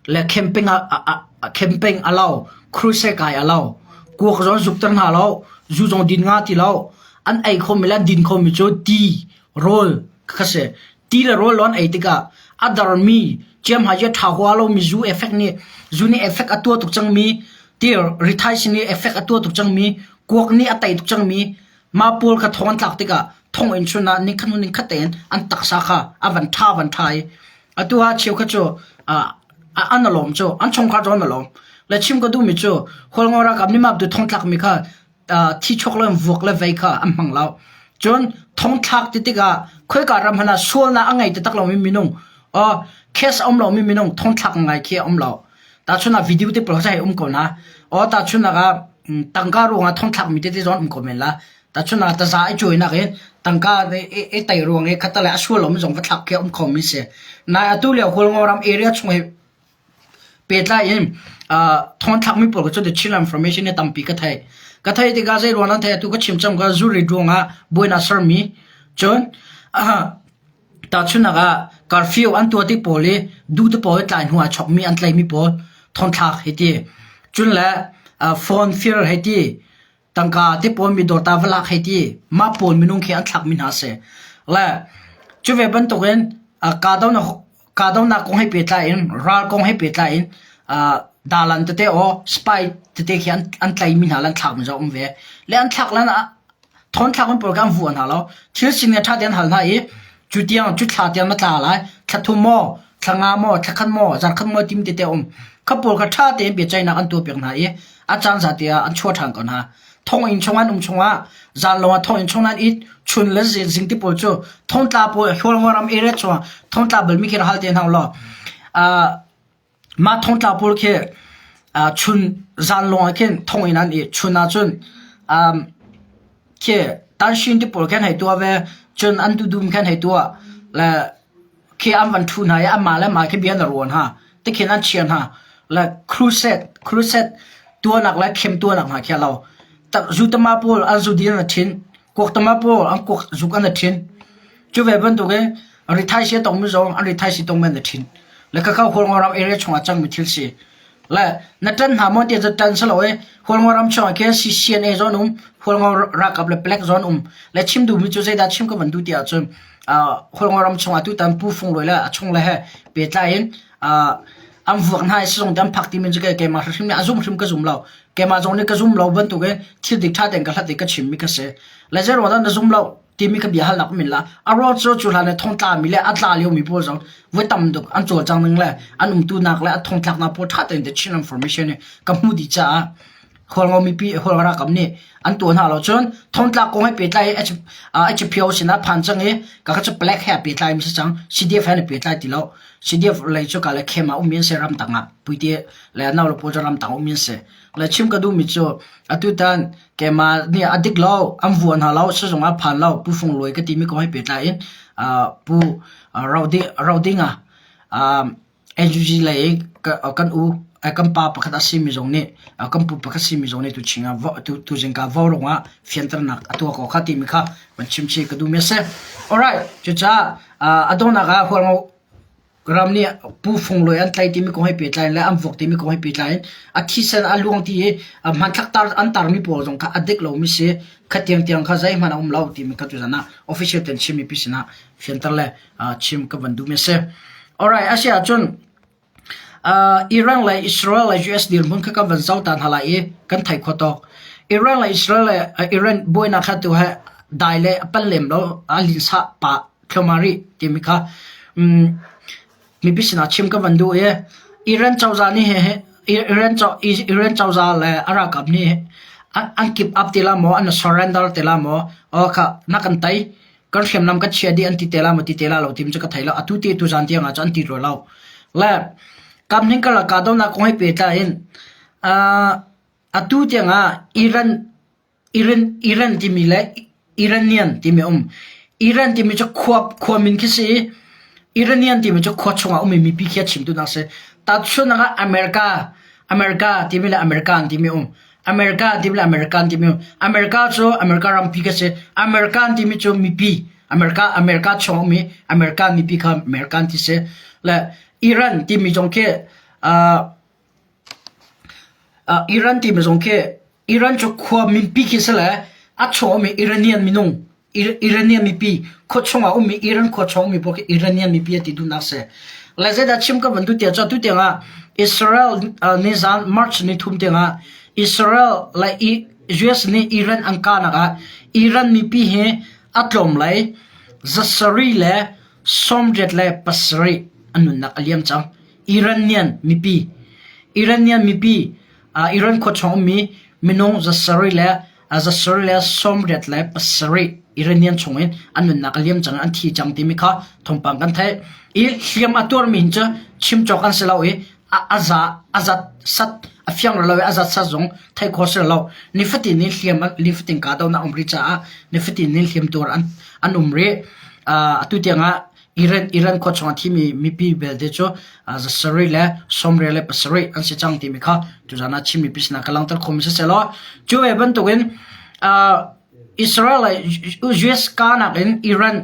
Le camping ah camping a lo, crusade kai a lo. Kuak zong zukter hna lo, zu zong din nga ti lo. An ei khomi le an din khomi cu ti, rawl kha si. Ti le rawl an ei tikah a darmi ciamhai a ṭha hua lomi zu effect nih zu nih effect a tuah tuk cangmi ti rithaisi nih effect a tuah tuk cangmi kuak nih a tei tuk cangmi mah pawl kha thong an tlak tikah thonginn chun ah nikhat hnu nikhat tein an taksa kha a van ṭha van ṭha i atu ah cheukhat cu an a lawm cu an chungkhar cu an a lawm. Le chim ka duhmi cu Hualngo ralkap nih mah tu thongtlakmi kha thichuak le vuak le vei kha an hmang lo. Cun thongthlak ti tikah khoika ram hmanh ah sualnak a ngei taktak lomi minung case a um lomi minung thongthlak ngai khi a um lo. Tahchun ah video te pawl hei um ko na. Aw tahchun ah tangka ruangah thongthlak mi tete zong um ko men la. Tahchun ah taza i cuainak in tangka i tai ruang i khatale a sual lomi zong va thlak khi a um kho mi si. Nai atu lio Hualngo ram area chung hi Pehtlai in thawngthlakmi pawl cu The Chin Information hi tampi ka theih. Ka theih tikah zei ruang nan theih atu ka chim cang ka zuri ruangah buainak sermi cun tahchunhnak ah curfew an tuah tik pawl i duh te pawl i tlai hnu ah chokmi an tlaimi pawl thawngthlak hei ti. Cun le phone fir hei ti. Tangka te pawl mi dawr ta va lak hei ti. Mah pawl minung khi an thlakmi hna si. Le cu ve bantukin kahdohnak kahdohnak kong he pehtlai in ral kong he pehtlai in dalan tete aw spy tete khi an an tlaimi hna le an thlakmi zong um ve. Le an thlak lan ah thawnthlak in pawl kha an vuah hna lo. Thil sining a ṭha tein an hal hna i cu tiang cu thla tiang na tla lai. Thla thum maw, thla nga maw, thla khat maw, zarh khat maw tim tete a um. Kha pawl kha ṭha tein biaceihnak an tuahpiak hna i a caan zate ah an chuah ṭhan ko hna. Thonginn chung an um chungah zanlawng ah thonginn chung nan it chun le zing ti pawl cu thongtla pawl Hualngo ram area chungah thongtla balmi khi hal te hna law mah thongtla pawl khi chun zanlawng ah khin thonginn an i chun ah cun khi tanshin ti pawl khan hei tuah ve cun an dudum khan hei tuah le khi an van ṭhu hna i anmah le mah khi bia an i ruan hna. Tikhin an chia hna. Le crusade, crusade tuahnak le khem tuahnak hna khi a lo. Zu tama pawl an zu din an ṭhin. Kuak tama pawl an kuak zuk an ṭhin. Cu ve bantuk in rithaisi a tongmi zong an rithaisi tongmi an ṭhin. Le khakha Hualngo ram area chungah cangmi thil si. Le na ṭan hna maw ti cu ṭan si lo i Hualngo ram chungah khin CCNA zawn um, Hualngo ralkap le palek zawn um. Le chim duhmi cu zeidah chim ka van duh ti ahcun Hualngo ram chungah tutan Pu Fung Luai le a chung le he pehtlai in an vuak hna i sizung te an phak timi cu keimah hrimhrim nih a zum hrim ka zum lo. Keimah zong nih ka zum lo bantukin thil dik ṭha tein ka hlat i ka chimmi ka si. Le zei ruangah dah na zum lo? timi ka bia halnak min la a ruang cu cu hlan i thongtla mi le a tla lio mi pawl zong voi tam tuk an cawlcang ning le an umtunak le a thongtlaknak pawl ṭha tein The Chin Information nih ka hmuh dih caah Hualngo mipi Hualngo ralkap nih an tuah hna lo cun thongtlak kong he pehtlai HPO sinah phan cang i ka kha cu palek he pehtlai mi si cang CDF he an pehtlai ti lo CDF lei cu ka le khem ah um mi an si ramtang ah puite le nau le pawl cu ramtang um mi an si le chim ka duh mi cu atutan Keimah nih a dik lo, an vua hna lo, sizung ah phan lo, Pu Fung Luai ka timi kong he pehtlai in Pu Rodinga NUG lei kan u kan pa pakhat a simi zong nih kan pu pakhat simi zong nih tuching ah tuzing ka vaurawng ah fianternak a tuah ko kha timi kha van chim chih ka duhmi a si. Alright, cucaah a donghnak ah Hualngo Ram nih Pu Fung Luai an tlaih timi kong he pehtlai in le an vuak timi kong he pehtlai in a thisen a luang ti i hmanthlak tar an tarmi pawl zong kha a dik lomi si. Kha tiangtiang kha zeihmanh a um lo timi kha tuzan ah official ten Chin mipi sinah fianter le chim ka van duhmi a si. Alright, a si ahcun Iran le Israel le US dirhmun kha kan van zoh ta hna lai i kan theih khawh tawk. Iran le Israel le Iran buainak kha tu he dai le a pal lem lo a linsa pah thluahmah rih timi kha mipi sinah chim ka van duh i Iran cozah nih Iran Iran cozah le a ralkap nih an keep up ti la maw an surrender ti la maw aw kha na kan tei kan hriamnam kan chia dih an ti te la maw ti te la lo tim cu ka thei lo atu ti tu zan tiang ah cun an ti rua lo le kamhning karlak kahdohnak kong he pehtlai in atu tiang ah Iran Iran, Iran timi le Iranian timi a um. Iran timi cu khua, khua min khi si i Iranian timi cu khua chungah ummi mipi khi a chimtu nak si. Tahchunhnak ah America, America timi le American timi a um. America timi le American timi America cu America rampi ka si. American timi cu mipi America America chung ummi American mipi kha American ti si. Le Iran timi zong khi uh, uh, Iran timi zong khi Iran cu khua minpi khi si le a chung ummi Iranian minung Iranian mipi khuachung ah ummi Iran khuachung ummi pawl khi Iranian mipi an ti duhnak si. Le zeidah chim ka van duh tiah cun tutiang ah Israel nizan March ni thum tiang ah Israel le US nih Iran an kahnak ah Iran mipi hi a tlawm lei zasarih le 87 an nunnak a liam cang. Iranian mipi Iranian mipi Iran khuachung ummi minung zasarih le zasarih le 87 Iranian chungin an nunnak a liam cang an thi cang timi kha thawngpang kan theih. I hliam a tuarmi hin cu chim cawk an si lo i a za a zat sat a fiang lo i a zat sat zong theih khawh si lo. Nifatin in hliam nifatin kahdohnak um rih caah nifatin in hliam tuar an an um rih. Atu tiangah Iran Iran khua chungah thimi mipi belte cu zasarih le sawmriat le pasarih an si cang timi kha tuzan ah Chin mipi sinah ka langhter khomi si sehlaw cu ve bantukin Israel le US kahnak in Iran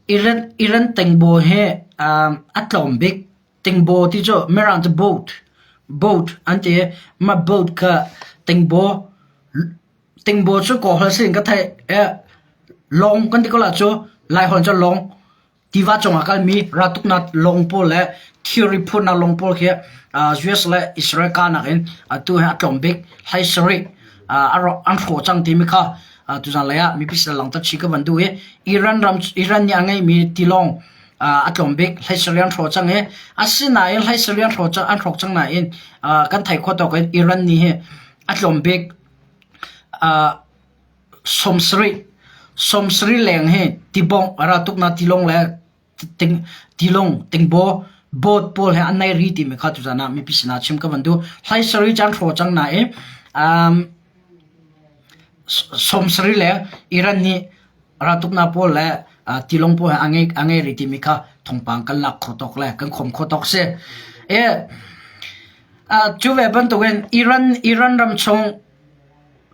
Iran Iran tengbo hi a tlawm bik tengbo ti cu Mirang cu boat boat an ti mah boat kha tengbo Tingbaw cu Kawlholh sin ka theih. Lawng kan ti ko la cu Laiholh cu lawng. Tiva cungah kalmi raltuknak lawng pawl le thilri phurnak lawng pawl khi US le Israel kahnak in atu hi a tlawm bik hlei sarih an hrawh cang timi kha tuzan lei ah mipi sin langhter chih ka van duh i Iran ram Iran nih a ngeihmi tilawng a tlawm bik hlei sarih an hrawh cang i asinain hlei sarih an hrawh an hrawk cang nain kan theih khawh tawk in Iran nih hi a tlawm bik 70 leng hi tibawng raltuknak tilawng le tilawng tingbaw boat pawl he an nei ri timi kha tuzan ah mipi sinah chim ka van duh. Hlei sarih cu an hrawh cang nain 70 leng Iran nih raltuknak pawl le tilawng pawl he a ngei rih timi kha thawngpang kan lak khawh tawk le kan khawm khawh tawk si. Cu ve bantukin Iran Iran ram chung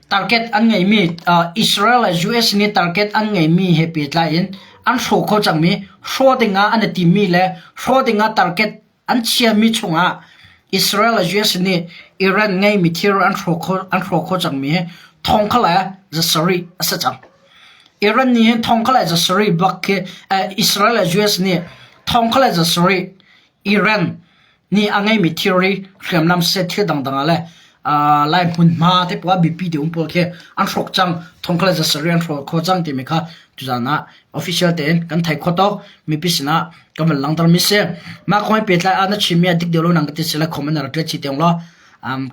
target an ngeihmi Israel le US nih target an ngeihmi he pehtlai in an hrawh kho cangmi hrawh dingah an i timmi le hrawh dingah target an chiami chungah Israel le US nih Iran ngeihmi thil an hrawh kho an hrawh kho cangmi hi thong kha le zasarih a si cang. Iran nih hin thong kha le zasarih bak khi Israel le US nih thong kha le zasarih Iran nih a ngeimi thilri hriamnam siseh thil dangdang ah le lai hmunhma te pawl ah biapi deuh pawl khi an hrawk cang thongkha le zasarih an hrawk kho cang timi kha tuzan ah official tein kan thei kho tawk mipi sinah kan van langhter mi si mah kong he pehtlai ah na chimmi ah dik deuh lo nang ka ti si le comment na rak ṭial chih tiang law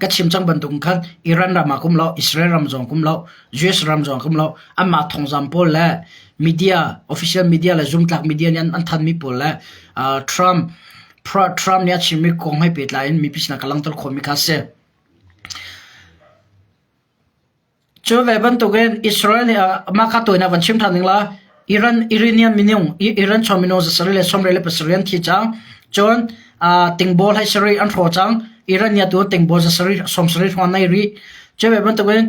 ka chim cang bantuk khan Iran ram ah kum lo Israel ram zong kum lo US ram zong kum lo anmah thongzam pawl le media official media le zumtlak media nih an thanmi pawl le Trump Trump nih a chimmi kong he pehtlai in mipi sinah ka langhter khawhmi kha a si. Cu ve bantukin Israel nih mah kha tuin ah van chim ṭhan ning la Iran Iranian minung Iran chung minung zasarih le sawmriat le pasarih an thi cang. Cun tingbawl hei sarih an hrawh cang. Iran nih atu tingbawl zasarih sawmsarih hrawng an nei rih. Cu ve bantukin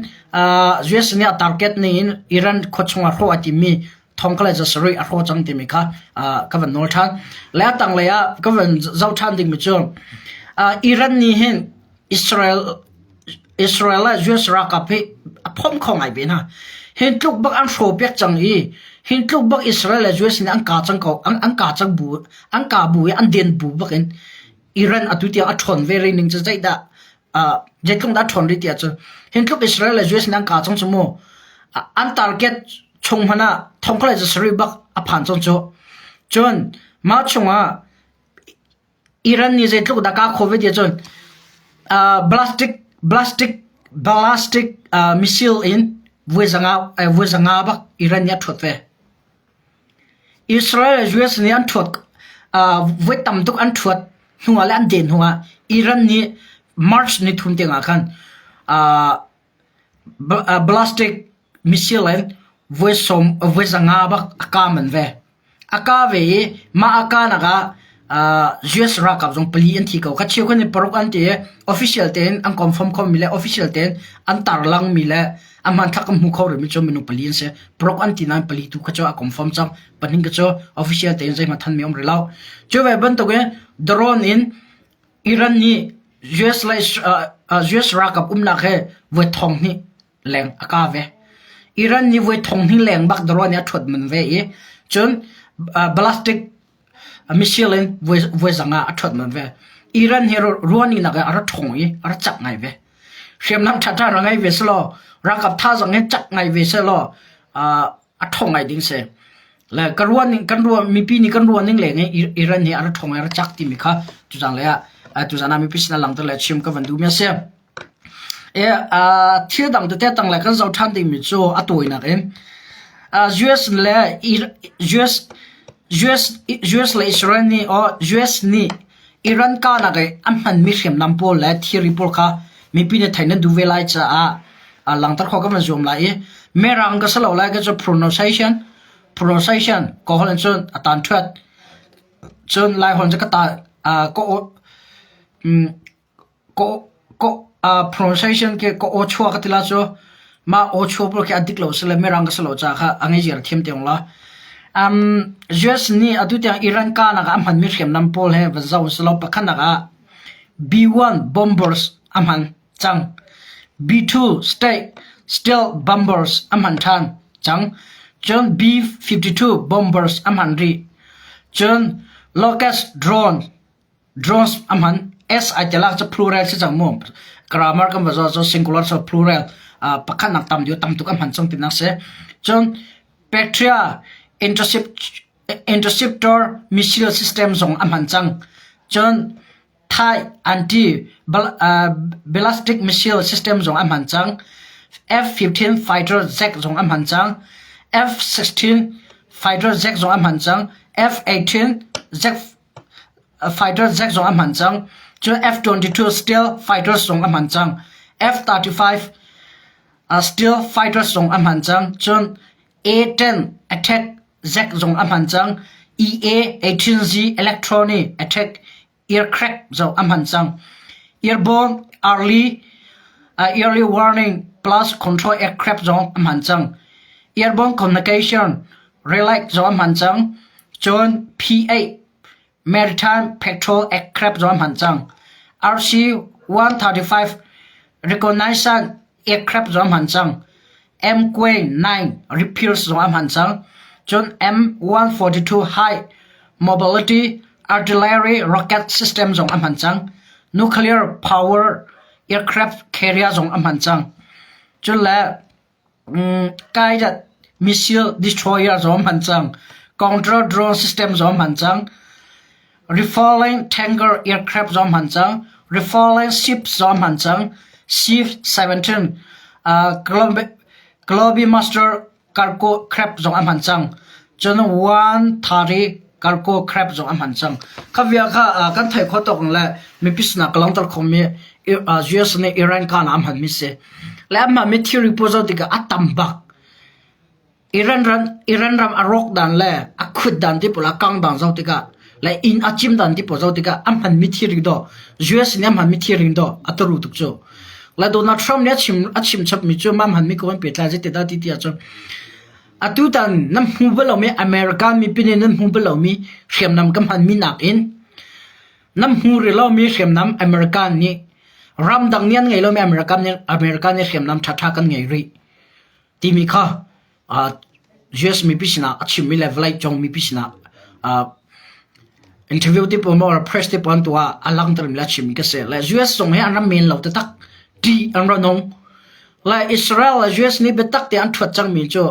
US nih a target ning in Iran khua chungah hrawh a timmi thong kha le zasarih a hrawh cang timi kha ka van nawl ṭhan. Le a tanglei ah ka van zoh ṭhan dingmi cu Iran nih hin Israel Israel le US ralkap hi a phomh kho ngai ve hna. Hin tluk bak an hrawh piak cang i hin tluk bak Israel le US nih an ka cang ko an an ka cang bu an ka bu i an den bu bak in Iran atu tiang a ṭhawn ve rih ning cu zeidah zeitluk dah a ṭhawn rih ti ahcun hin tluk Israel le US nih an ka cang cu mu an target chung hmanh ah thongkha le zasarih bak a phan cang cu. Cun mah chungah Iran nih zeitluk dah kaa khawh ve ti ahcun ballistic ballistic ballistic missile in voi zanga voi zanga bak Iran nih a ṭhuat ve. Israel le US nih an ṭhuat voi tam tuk an ṭhuat hnuah le an den hnuah Iran nih March ni thum tiangah khan ballistic missile in voi sawm voi zanga bak a kah manh ve. A kah ve i mah a kahnak ah. US ralkap zong pali an thi ko. Kha cheukhat nih paruk an ti i official tein an confirm khomi le official tein an tarlangmi le a hmanthlak kan hmu kho rihmi cu minung pali an si. Paruk an ti nain pali tu kha cu a confirm cang. Pahnih kha cu official tein zeihmanh thanmi um rih lo. Cu ve bantukin drone in Iran nih US le US ralkap umnak he voi thong hnih leng a ka ve. Iran nih voi thong hnih leng bak drone nih a ṭhuat man ve i cun ballistic missile in voi zang ah a ṭhuat man ve. Iran hi ruahning nak ah a ra ṭhawng i a ra cak ngai ve. Hriamnam ṭhaṭha ra ngei ve selaw ralkap thazaang hi cak ngai ve selaw a ṭhawng ngai ding si. Le ka ruah ning kan ruah mipi nih kan ruah ning leng in Iran hi a ra ṭhawng i a ra cak timi kha tuzan le ah tuzan ah mipi sin ah langhter le chim ka van duhmi a si. Thil dang tete tanglei kan zoh ṭhan dingmi cu a tawinak in US le US US US le Israel nih or US nih Iran kahnak i a hmanmi hriamnam pawl le thilri pawl kha mipi nih theih nan duh ve lai caah langhter khawh kan van zuam lai i Mirang ka si lo lai ka cu pronunciation pronunciation Kawl in cun a tan ṭhuat cun Laiholh cu ka ta ka Pronunciation khi ka aw chuah ka ti la cu mah aw chuah pawl khi a dik lo si le mirang ka si lo caah kha a ngeiziar thiam te ung la. US nih atu tiang Iran kahnak ah a hmanmi hriamnam pawl he va zoh si lo pakhatnak ah B-1 bombers a hman cang. B-2 stealth bombers a hman ṭhan cang. Cun B-52 bombers a hman rih. Cun Locust drone Drones a hman. S ai tel ah cu plural si cang mu. Grammar kan va zoh cu singular so plural pakhat nak tam deuh tam tuk a hman cang tinak si. Cun Patriot intercept, interceptor missile system zong a hman cang. Cun Thai anti ballistic missile system zong a hman cang. F-15 fighter jet zong a hman cang. F-16 fighter jet zong a hman cang. F-18 jet Fighter jet zong a hman cang. Cun F-22 stealth fighters zong a hman cang. F-35 stealth fighters zong a hman cang. Cun A-10 attack jet zong a hman cang. EA-18G electronic attack aircraft zong a hman cang. Airborne early early warning plus control aircraft zong a hman cang. Airborne communication relay zong a hman cang. Cun P-8 Maritime Patrol Aircraft zong a hman cang. RC-135 Reconnaissance Aircraft zong a hman cang. MQ-9 Repeals zong a hman cang. Cun M142 High Mobility Artillery Rocket System zong a hman cang. Nuclear Power Aircraft Carrier zong a hman cang. Cun le Guided missile destroyer zong hman cang. Counter drone system zong hman cang. Refueling tanker aircraft zong hman cang. Refueling ships zong hman cang. C-17 Globemaster cargo craft zong a hman cang. Cun 130 cargo craft zong a hman cang. Kha vial kha kan theih khawh tawk le mipi sinah ka langhter khomi US nih Iran kan a hmanmi si. Le a hmanmi thilri pawl zoh tikah a tam bak. Iran ram, Iran ram a rawk dan le a khut dan ti pawl a kang dan zoh tikah le inn a cim dan ti pawl zoh tikah a hmanmi thilri dawh US nih a hmanmi thilri dawh a turu tuk cu. Le Donald Trump nih a chim a chim chapmi cu mah hmanmi ko an pehtlai zei ti dah ti ti ahcun Atutan nan hmu bal lomi American mipi nih nan hmu bal lomi hriamnam ka hmanmi nakin nan hmu rih lomi hriamnam American nih ramdang nih an ngei lomi American nih American nih hriamnam ṭhaṭha kan ngei rih timi kha US mipi sinah a chimmi le vawleicung mipi sinah interview te pawl maw press te pawl an tuah ah a langhtermi le a chimmi ka si. Le US zong hi an ram men lo taktak ṭih an ra nung. Le Israel le US nih biatak te an ṭhuat cangmi cu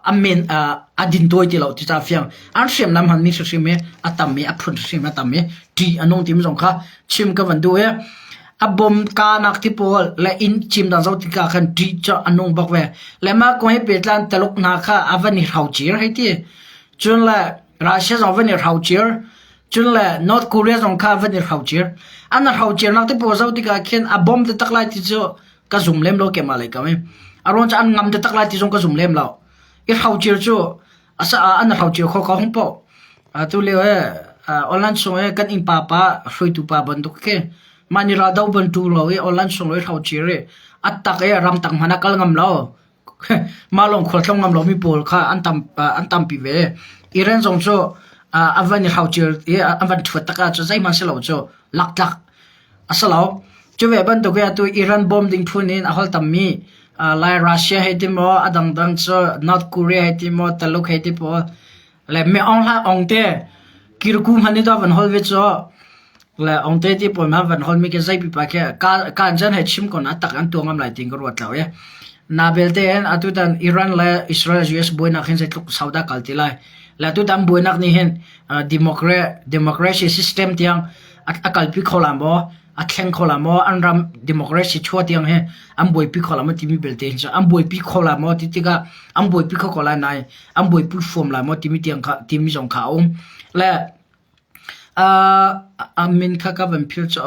a men a dintuai ti lo ti ca fiang. An hriamnam hmanmi hrimhrim hi a tam i a phun hrimhrim a tam i ṭih a nung timi zong kha chim ka van duh i a bom kanak ti pawl le inn cim dan zoh tikah khan ṭih cu a nung bak ve. Le mah kong he pehtlai Taluk hna kha a van i hrocir hei ti. Cun le Russia zong van i hrocir. Cun le North Korea zong kha van i hrocir. An hrocirnak te pawl zoh tikah khin a bom taktak lai ti cu ka zum lem lo keimah lei kam i. A ruang cu an ngam taktak lai ti zong ka zum lem lo. I hrocir cu asa an hrocir kho ko hung poh. Atu lio he online chung i kan innpa pa hruaitu pa bantuk khi mah nih raldo bantu lo i online chung i hrocer i a tak i ramtang hmanh ah kal ngam lo mah lawng khualtlung ngam lomi pawl kha an tam an tampi ve. Iran zong cu a van i hrocer i a van ṭhuat tak ahcun zeihmanh si lo cu laktlak a si lo. Cu ve bantuk i atu Iran bawm ding phun in a hol tammi Lai Russia hei ti maw a dangdang cu North Korea hei ti maw Taluk hei ti pawl Le me ong hlah ong te kirku hman i van hol ve cu le ong te ti pawl ma van hol mi ke zei pipa ke ka kan jan he chim kon atak an tuang am lai ting ka ruat lo ye na belte en atu tan Iran le Israel US buainak hin zeitluk sauda kal ti lai le atu tan buainak ni hin democracy democracy system tiang a kalpi kho la maw a thleng kho la maw an ram democracy chua tiang he an buaipi kho la maw timi belte hin an buaipi kho la maw ti tikah an buaipi kho ko lai nai an buaipi fuam lai maw timi tiang kha timi zong kha a um le a min kha ka van phil cu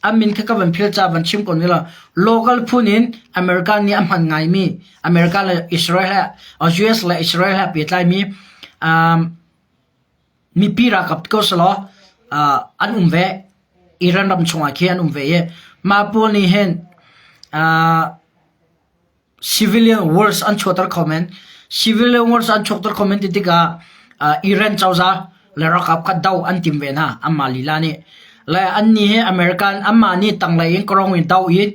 a min kha ka van phil ca van chim ko ni la local phun in America nih a hman ngaimi America le Israel he US le Israel he pehtlai mi um, mipi ralkap ko selaw uh, an um ve Iran ram chungah khi an um ve i mah pawl nih hin uh, Civilian wars an chuahter kho men. Civilian wars an chuakter kho men ti tikah Iran cozah le ralkap kha do an tim ve hna anmah lila nih. Le annih hi American anmah nih tanglei in karong in do in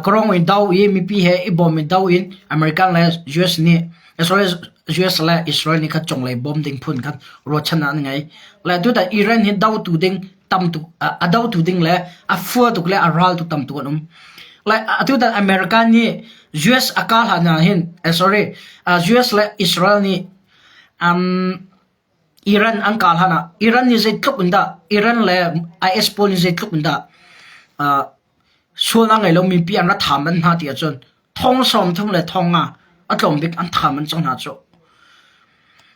karong in do i mipi he i bawm in do in American le US nih US le Israel nih kha cunglei bawm ding phun khan ruahchannak an ngei. Le tutan Iran hi dotu ding tam tuk a dotu ding le a fua tuk le a ral tuk tam tuk an um. Like atu tan America nih US a kah hlan ah hin eh, sorry US le Israel nih um, Iran an kah hlan ah Iran nih zeitluk in dah Iran le IS pawl nih zeitluk in dah uh, sual a ngei lomi pi an ra tham an hna ti ahcun thong sawm thum le thong nga a tlawm bik an tham an cang hna cu.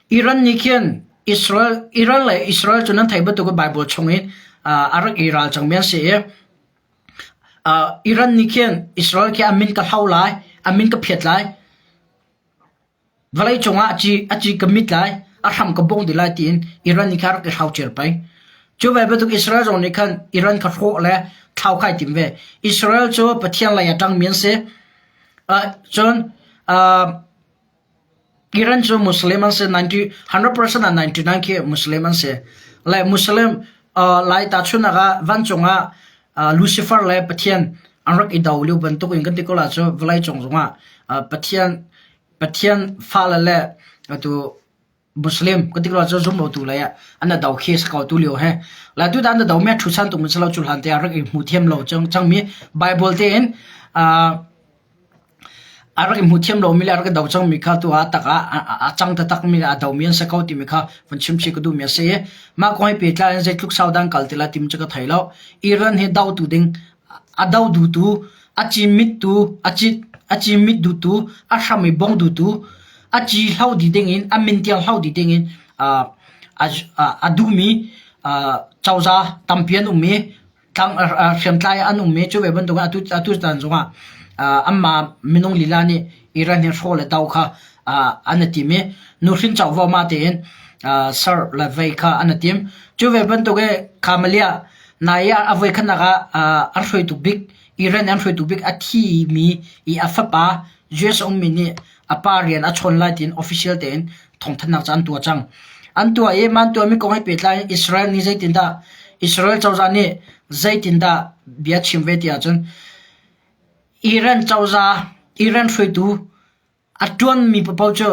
Iran nih khin Israel Iran le Israel cu nan theih bantuk Bible chung in uh, a rak i ral cangmi an si i uh, Iran nih khin Israel khi a min ka hlo lai, a min ka phiat lai, vawlei cungah a ci a ci ka mit lai, a hram ka bong dih lai tiin Iran nih khan a rak i hrocer peng. Cu ve bantuk Israel zong nih khan Iran kha hrawh le thlau kha ai tim ve. Israel cu Pathian lei a ṭangmi an si. Uh, cun uh, Iran cu Muslim an si 90 100% ah 99 khi Muslim an si. Le Muslim uh, lai tahchunhnak ah vancung ah uh, Lucifer le Pathian an rak i do lio bantuk in kan ti ko la cu vawlei cung zongah uh, Pathian Pathian fale le atu Muslim kan ti ko la cu zum tu lei ah an do khi sa ko tu lio he. La tu dan do me thu chan tung salo chu hlan te rak i hmu thiam lo chang changmi Bible te in uh, A rak i hmu thiam lomi le a rak i do cangmi kha tu ah tak ah a cang taktakmi le a domi an si ko timi kha vun chimchih ka duhmi a si i mah kong he pehtlai in zeitluk sau dah an kal ti lai timi cu ka thei lo. Iran hi dotu ding a do duhtu, a cimittu, a cit a cimit duhtu, a hram i bong duhtu, a ci hlo dih dingin a min tiang hlo dih dingin a a duhmi cozah tampi an um i hriamtlai an um i cu ve bantuk in atu atu caan zongah anmah minung lila nih Iran hi hrawh le do kha an i tim i nuhrin covo mah tein ser le vei kha an i tim. Cu ve bantuk i Kamalia nai ah a voikhatnak ah an hruaitu bik Iran an hruaitu bik a thimi i a fapa US ummi nih a pa rian a chawn lai tiin official tein thawngthanhnak cu an tuah cang. An tuah i mah an tuahmi kong he pehtlai in Israel nih zeitindah Israel cozah nih zeitindah bia chim ve ti ahcun Iran cozah Iran hruaitu a ṭuanmi paoh cu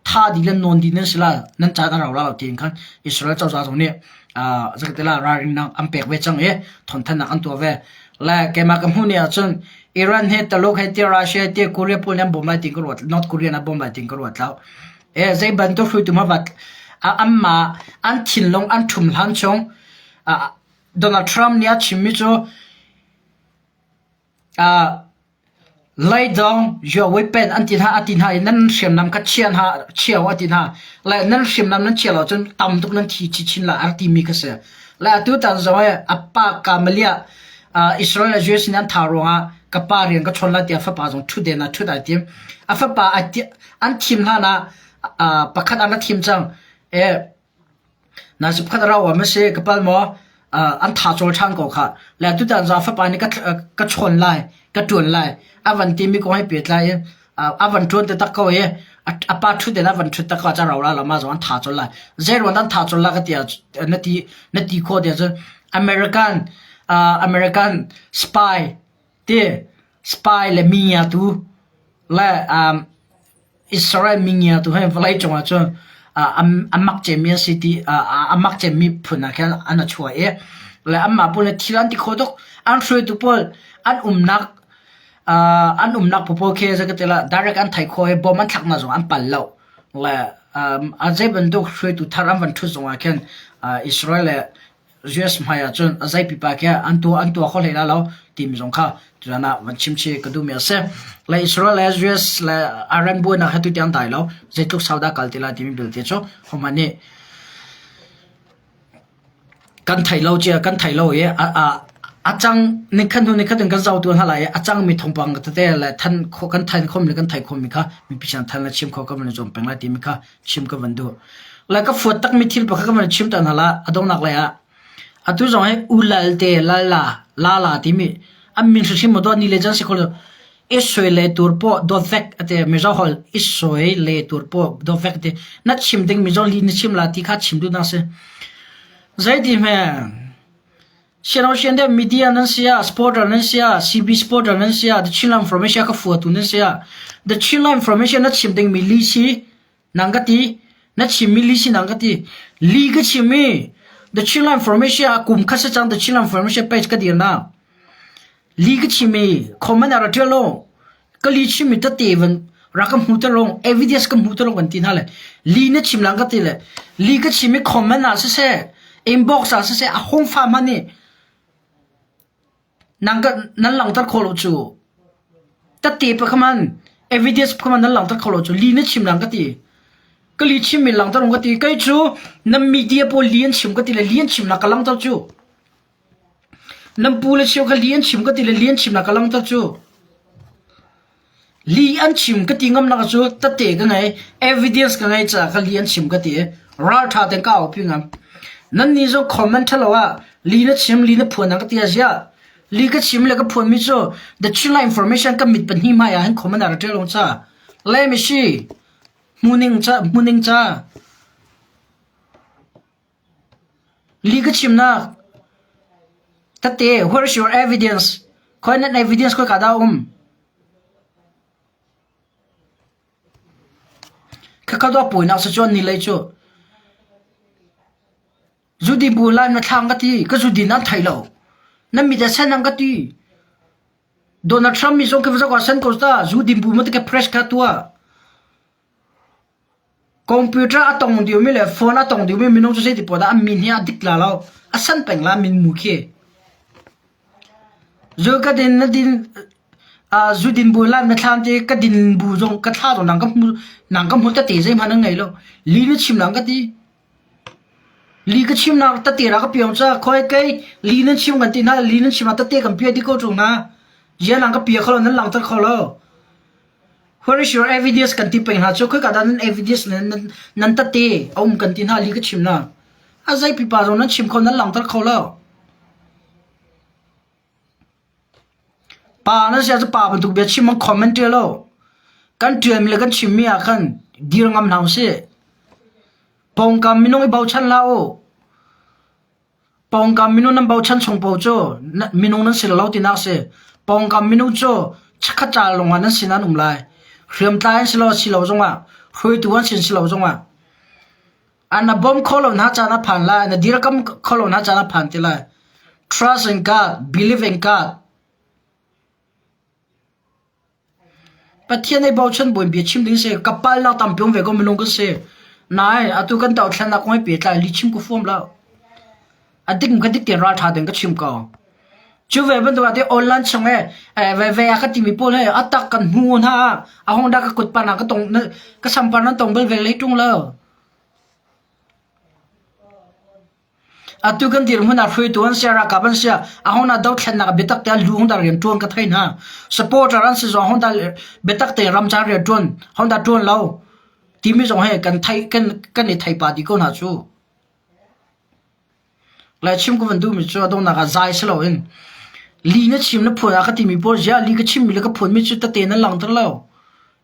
tha dih le nawn dih nan si lai nan caan a rau lai lo tiin khan Israel cozah zong nih uh, zeikatila ralrinnak an pek ve cang i thawngthanhnak an tuah ve. Le keimah ka hmuh ni ahcun Iran he Taluk he tiah Russia he tiah Korea pawl nih an bawm lai tiin ka ruat North Korea nih a bawm lai tiin ka ruat lo. E zei bantuk hruaitu hmanh vat anmah an thinlung an ṭhum hlan chung Donald Trump nih a chimmi cu Leidawng your weapon an ti hna a ti hna i nan hriamnam kha chia hna chia u a ti hna. Le nan hriamnam nan chia lo cun tam tuk nan thi chinchin lai a rak timi kha si. Le atu tan zong i a pa Kamalia Israel le US nih an thah ruangah ka pa rian ka chawn lai tiah fapa zong ṭhut den ah ṭhut ai tim. A fapa an thim hlan ah Pakhat an ra thim cang. E Nazi pakhat a rau ma si ka pal maw an tha cawl ṭhan ko khah. Le tutan zong fapa nih ka chawn lai, ka ṭuan lai a van timi kong he pehtlai in a van ṭuan taktak ko i a pa ṭhut in a van ṭhut tak ko ah rau la lo mah zong an tha colh lai. Zei ruang dah an tha colh lai ka ti ah na ti na ti khawh ti ahcun American American spy ti spy le mi ngiatu le Israel mingia tu hi vawleicung ah cun a mak cemmi an si ti a mak cemmi phun ah khin an i chuah i le anmah pawl nih thil an ti kho tuk. An hruaitu pawl an umnak an umnak pawl khi zei ka ti lah direct an theih khawh i bom an thlaknak zong an pal lo. Le a zei bantuk hruaitu thar an van ṭhut zong ah khin Israel le US hmai ahcun a zei pipa khi an tuah an tuah kho hlei lai lo timi zong kha tuzan ah van chim chih ka duhmi a si. Le Israel le US le Iran buainak he tutiang dai lo zeitluk sau dah kal ti lai timi belte cu hohmanh nih kan thei lo cia kan thei lo i a a a cang nikhat hnu nikhat in kan zoh tu hna lai i a cangmi thawngpang tete le than kho kan than khomi le kan thei khomi kha mipi sin than le chim kho kan van i zuam peng lai timi kha chim ka van duh. Le ka fuat takmi thil pakhat ka van chim ta hna la a donghnak lei ah atu zong hi ulal te lala lala timi an min hrimhrim maw dawt ni le chan si kho lo i soi le tur pawh dawt vek ate mizo hol i soi le tur pawh dawt vek ate na chim ding mizo li na chim la ti kha chim duh na si zeiti hme Sianosian deuh media nan si ah, supporter nan si ah, CB supporter nan si ah, The Chinland Information ka fuatu nan si ah, The Chinland Information na chim dingmi li si nang ka ti, na chimmi li si nang ka ti, li ka chim i The Chinland Information ah kum khat si cang The Chinland Information page ka dir na. Li ka chim i comment ah ra ṭial lo. Ka li chimmi tete van rak ka hmu te rong evidence ka hmu te rong kan ti hna le li na chim lang ka ti le li ka chim i comment ah siseh inbox ah siseh a hung fa hmanh i nang ka nan langhter kho lo cu tete pa khaman evidence pa khaman nan langhter kho lo cu li na chim lang ka ti ka li chim mi langhter ka ti kei cu na media pawl li an chim ka ti le li an chim nak ka langhter cu Nan pu le cheu kha li an chim ka ti le li an chimnak ka langhter cu. Li an chim ka ti ngamnak cu tete ka ngei, evidence ka ngei caah ka li an chim ka ti i ralṭha tein ka aupi ngam. Nan nih zong comment ṭhalo ah li na chim, li na phuan ka ti ah ziah. Li ka chim le ka phuanmi cu the Chinla information ka mit pahnih hmai ah hin comment ah ra ṭial rong ca. Le misi, hmuning ca, hmuning ca. Li ka chimnak tete where is your evidence? Khoi nan evidence khoi ka dah um? Khakha dawh puainak si chuan ni lei cu. Zudi bu lai na thlang ka ti, ka zudi nan thei lo. Nan mit a sen ang ka ti. Donald Trump mi zong ka va sen ko ta, zudin bu ma te ka press kha tua. Computer a tong diomi le phone a tong diomi minung cu zeiti poah dah an min hi a dik la lo. A san peng la min mu khi. Zu ka din na din uh, zu din bu lan na thlam te ka din bu zong ka thla zong nang ka hmu nang ka hmu tete zeihmanh an ngei lo. Li na chim lang ka ti. Li ka chim nak tete ra ka piang cha khoi kei li nan chim kan ti na li nan chim na tete kan pia di ko tung na. Zia nang ka pia kho lo nan lang tar kho lo. Where is your evidence kan ti peng hna cu khoika dah nan evidence nan nan tate a um kan ti hna li ka chim na. A zei pipa zong nan chim kho nan langhter kho lo. Pa nan sia cu pa bantuk bia chim an comment ṭial lo. Kan ṭialmi le kan chimmi ah khan dir ngam hna usih. Pawngkam minung i bochan hlah u. Pawngkam minung nan bochan chung paoh cu minung nan si lo tinak a si. Pawngkam minung cu chikkhat ca lawngah nan sin an um lai. Hriamtlai an si lo si lo zongah, hruaitu an sin si lo zongah, an na bawm kho lo hna caan a phan lai, na dirkam kho lo hna caan a phan ti lai. Trust in God, believe in God. Pathian ei bochan buin bia chim ding si. Ka palnak tampi um ve ko minung kan si. Nain atu kan dohthlennak kong he pehtlai lihchim ka fuam lo. A dik ka dik tein ralṭha tein ka chim ko. Cu ve bantuk ah te online chung he ve ve a ka timi pawl he a tak kan hmu hna a hong dah ka kut pan ah ka tong ka sampar nan tong bal ve lei ṭung lo. Atu kan dirhmun ah hruaitu an si, ralkap an si, ahodah dothlennak ah biatak tein lu hongdah rianṭuan ka thei hna. Supporter an si zong hodah biatak tein ramcar rianṭuan, hodah ṭuan lo. Timi zong he kan theih kan kan i thei pa dih ko hna cu. Le chim ka van duhmi cu a donghnak ah zai si loin li na chim na phuan ah ka timi pawl ziah li ka chimmi le ka phuanmi cu tete nan langhter lo.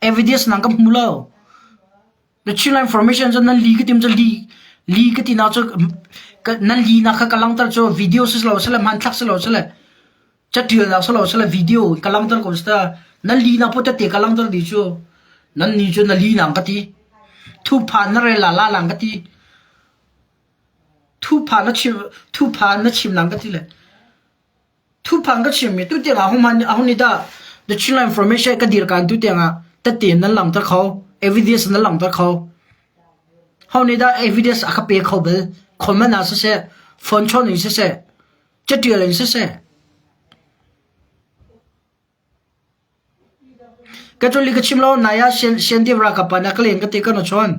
Evidence nang ka hmu lo. The Chinland Information cu nan li ka tim cu li li ka ti nak cu nan li nak kha ka langhter cu video si lo sile hmanthlak si lo sile catial nak si lo sile video ka langhter ko si ta nan li nak put tete ka langhter di cu nan ni cu na li nang ka ti thuphan na rel la la lang ka ti thuphan na chim thuphan na chim lang ka ti le Thuphang ka chimmi tutiang ah ahun nih dah The Chinland Information ka dirkaan tutiang ah tette nan langhter kho, evidence nan langhter kho. Ho nih dah evidence a ka pe kho bal? Comment ah siseh, phone chawn in siseh, catial in siseh. Ka chim lo nai ah Siandip ralkap pa nih a ka len ka ti kan chawn.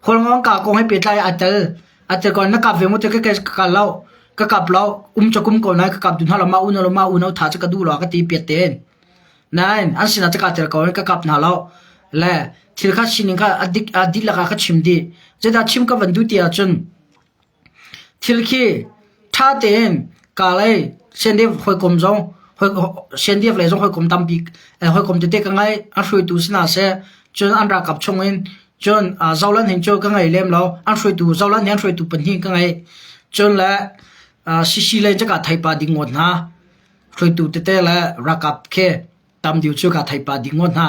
Hualngo ka kong he pehtlai aa tel. A tel ko na kap ve mu ti ka ka lo. Ka kap lo. Um cu kum ko nai ka kap duh hna lo mah unau lo mah unau tha cu ka duh lo ka ti piat tein. Nain an sinah cu kaa tel ko ka kap hna lo. Le thil kha sining kha a dik a dihlak ah ka chim dih. Zeidah chim ka van duh ti ahcun Thil khi ṭha tein kaa lei CNDF hawikom zong CNDF lei zong hawikom tampi hawikom tete ka ngei. An hruaitu si hna seh, cun an ralkap chungin cun Zoland hin cu ka ngei lem lo. An hruaitu Zoland hi an hruaitu pahnih ka ngei. Cun le CC lei cu kaa thei pah dih ngawt hna. Hruaitu tete le ralkap khi tam deuh cu kaa thei pah dih ngawt hna.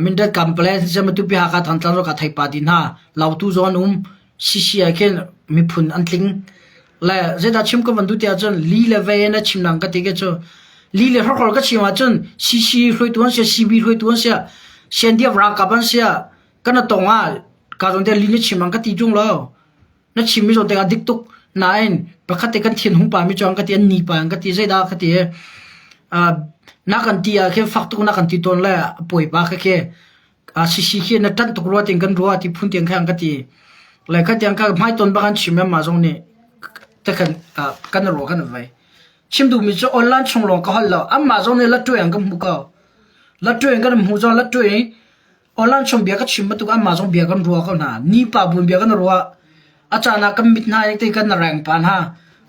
Mindat Kampale siseh Matupi Hakha Thantlang zong ka thei pah dih hna. Lautu zong an um. CC ah khin miphun an tling. Le zeidah chim ka van duh ti ahcun li le vei na chim nang ka ti ke cu li le hrokhol ka chim ahcun CC hruaitu an sia CB hruaitu an sia CNDF ralkap an sia kan tong ah ka zon te li na chim ang ka ti ṭung lo. Na chimmi zawn te ah dik tuk nain pakhat te kan thin hung pa mi chuang ka ti an ni pa ka ti zeidah ka ti na kan ti ah khin fak tuk na kan ti tawn le puai pa kha khi sisi khi na ṭanh tuk rua ting kan rua ti phun tiang khan ka ti le kha tiang ka hmai ton bak an chim ma zong nih te khan kan ruwa kan vai chim duhmi cu online chung lawng ka holh lo amma zong nih la tuai kan hmu ko la tuai kan hmu zong la tuai Online chung bia ka chim bantuk anmah zong bia kan ruah ko hna. Nipa buin bia kan ruah. A caan ah kan mit hna te kan reng pa hna.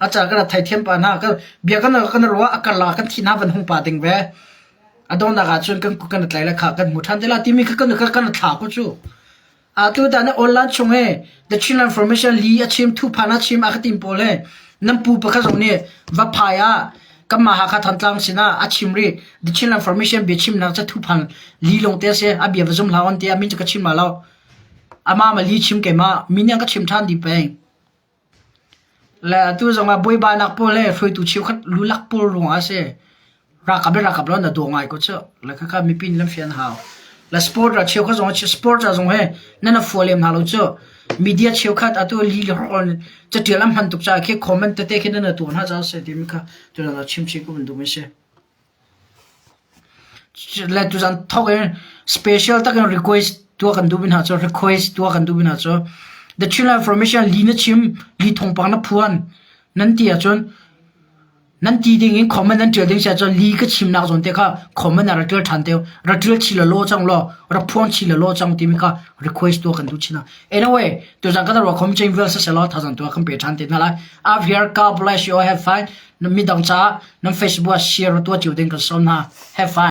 A caan kan theithiam pa hna. Bia kan kan ruah a karlak kan thi hna van hung pa ding ve. A donghnak ah cun kan kan tlai le kha kan hmu ṭhan te la timi kha kan kan thla ko cu. Atu dan online chung he The Chinland Information li a chim thu phan a chim a ka tim pawl he nan pu pakhat zong nih va phai ah Kanmah Hakha Thantlang sinah a chim rih. The Chinland Formation biachimnak ca thuphan li lawng te a si. A bia va zum hlah on tiah min cu ka chim ma lo. Amah ma li chim keimah min yang ka chim ṭhan dih peng. Le atu zong ah buaibainak pawl le hruaitu cheukhat lulak pawl ruangah a si. Ralkap le ralkap lo na daw ngai ko cu. Le khakha mipi nih nan fian hau. Le sport ah cheukhat zong sport ah zong he nan a fua lem hna lo cu. Media cheukhat atu li le hrawk catial an hman tuk caah khi comment tete khi nan tuah hna caah a si timi kha tutan ah chim chih ka van duhmi a si. Le tuzan thawk in special takin request tuah kan duhmi hna cu request tuah kan duhmi hna cu The Chinland Information li na chim li thawngpang na phuan nan ti ahcun Nan ti ding in comment nan ṭial ding si ahcun li ka chimnak zawn te kha comment ah ra ṭial ṭhan te ra ṭial chih law cang law ra phuang chih law cang timi kha request tuah kan duh chin ah. Anyway, tuzan kan ruah khom chain vel siselaw thazang tuah kan pe ṭhan te hna lai. I've here God bless you all have fun. Midang caah nan Facebook ah share tuah cio ding kan sawm hna. Have fun.